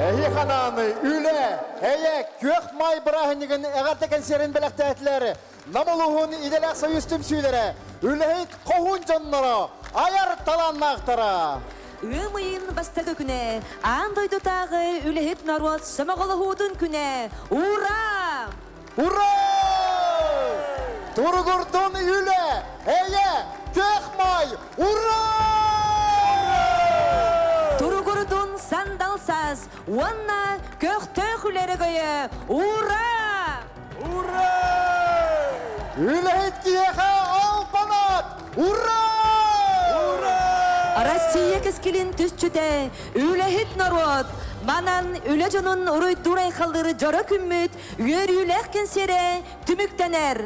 Эһи ханааны үлэ, эйэ, күөх май бырааһынньыгын эҕэрдэ кэнсиэрин бэлэхтээтилэр Нам улууһун идэлээх союз түмсүүлэрэ, үлэһит хоһуун дьонноро, айар талааннаахтара. Ыам ыйын бастакы күнэ, аан дойдутааҕы үлэһит норуот сомоҕолоһуутун күнэ! Ура! Ура! Туругурдун үлэ, эйэ, күөх май, ура! Туругурдун сандал саас уонна көхтөөх үлэ өрөгөйө! Ура! Ура! Үлэһит киһиэхэ албан Ура! Ура! Россия кэскилин түсчүтэ, үлэһит норуот, манан үлэ дьонун уруйдуур-айхаллыыр дьоро күммүт үөрүүлээх кэнсиэрэ түмүктэнэр.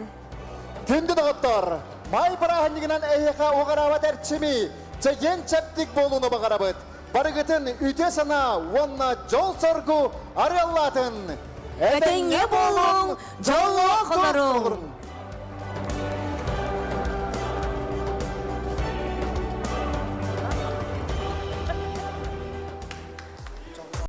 Күндү доҕоттор, май бырааһынньыгынан эһиэхэ уҕараабат эрчими, чэгиэн чэбдик буолууну баҕарабыт. Барыгытын үтүө санаа уонна дьол-соргу арыаллаатын! Этэҥҥэ буолуҥ, дьол!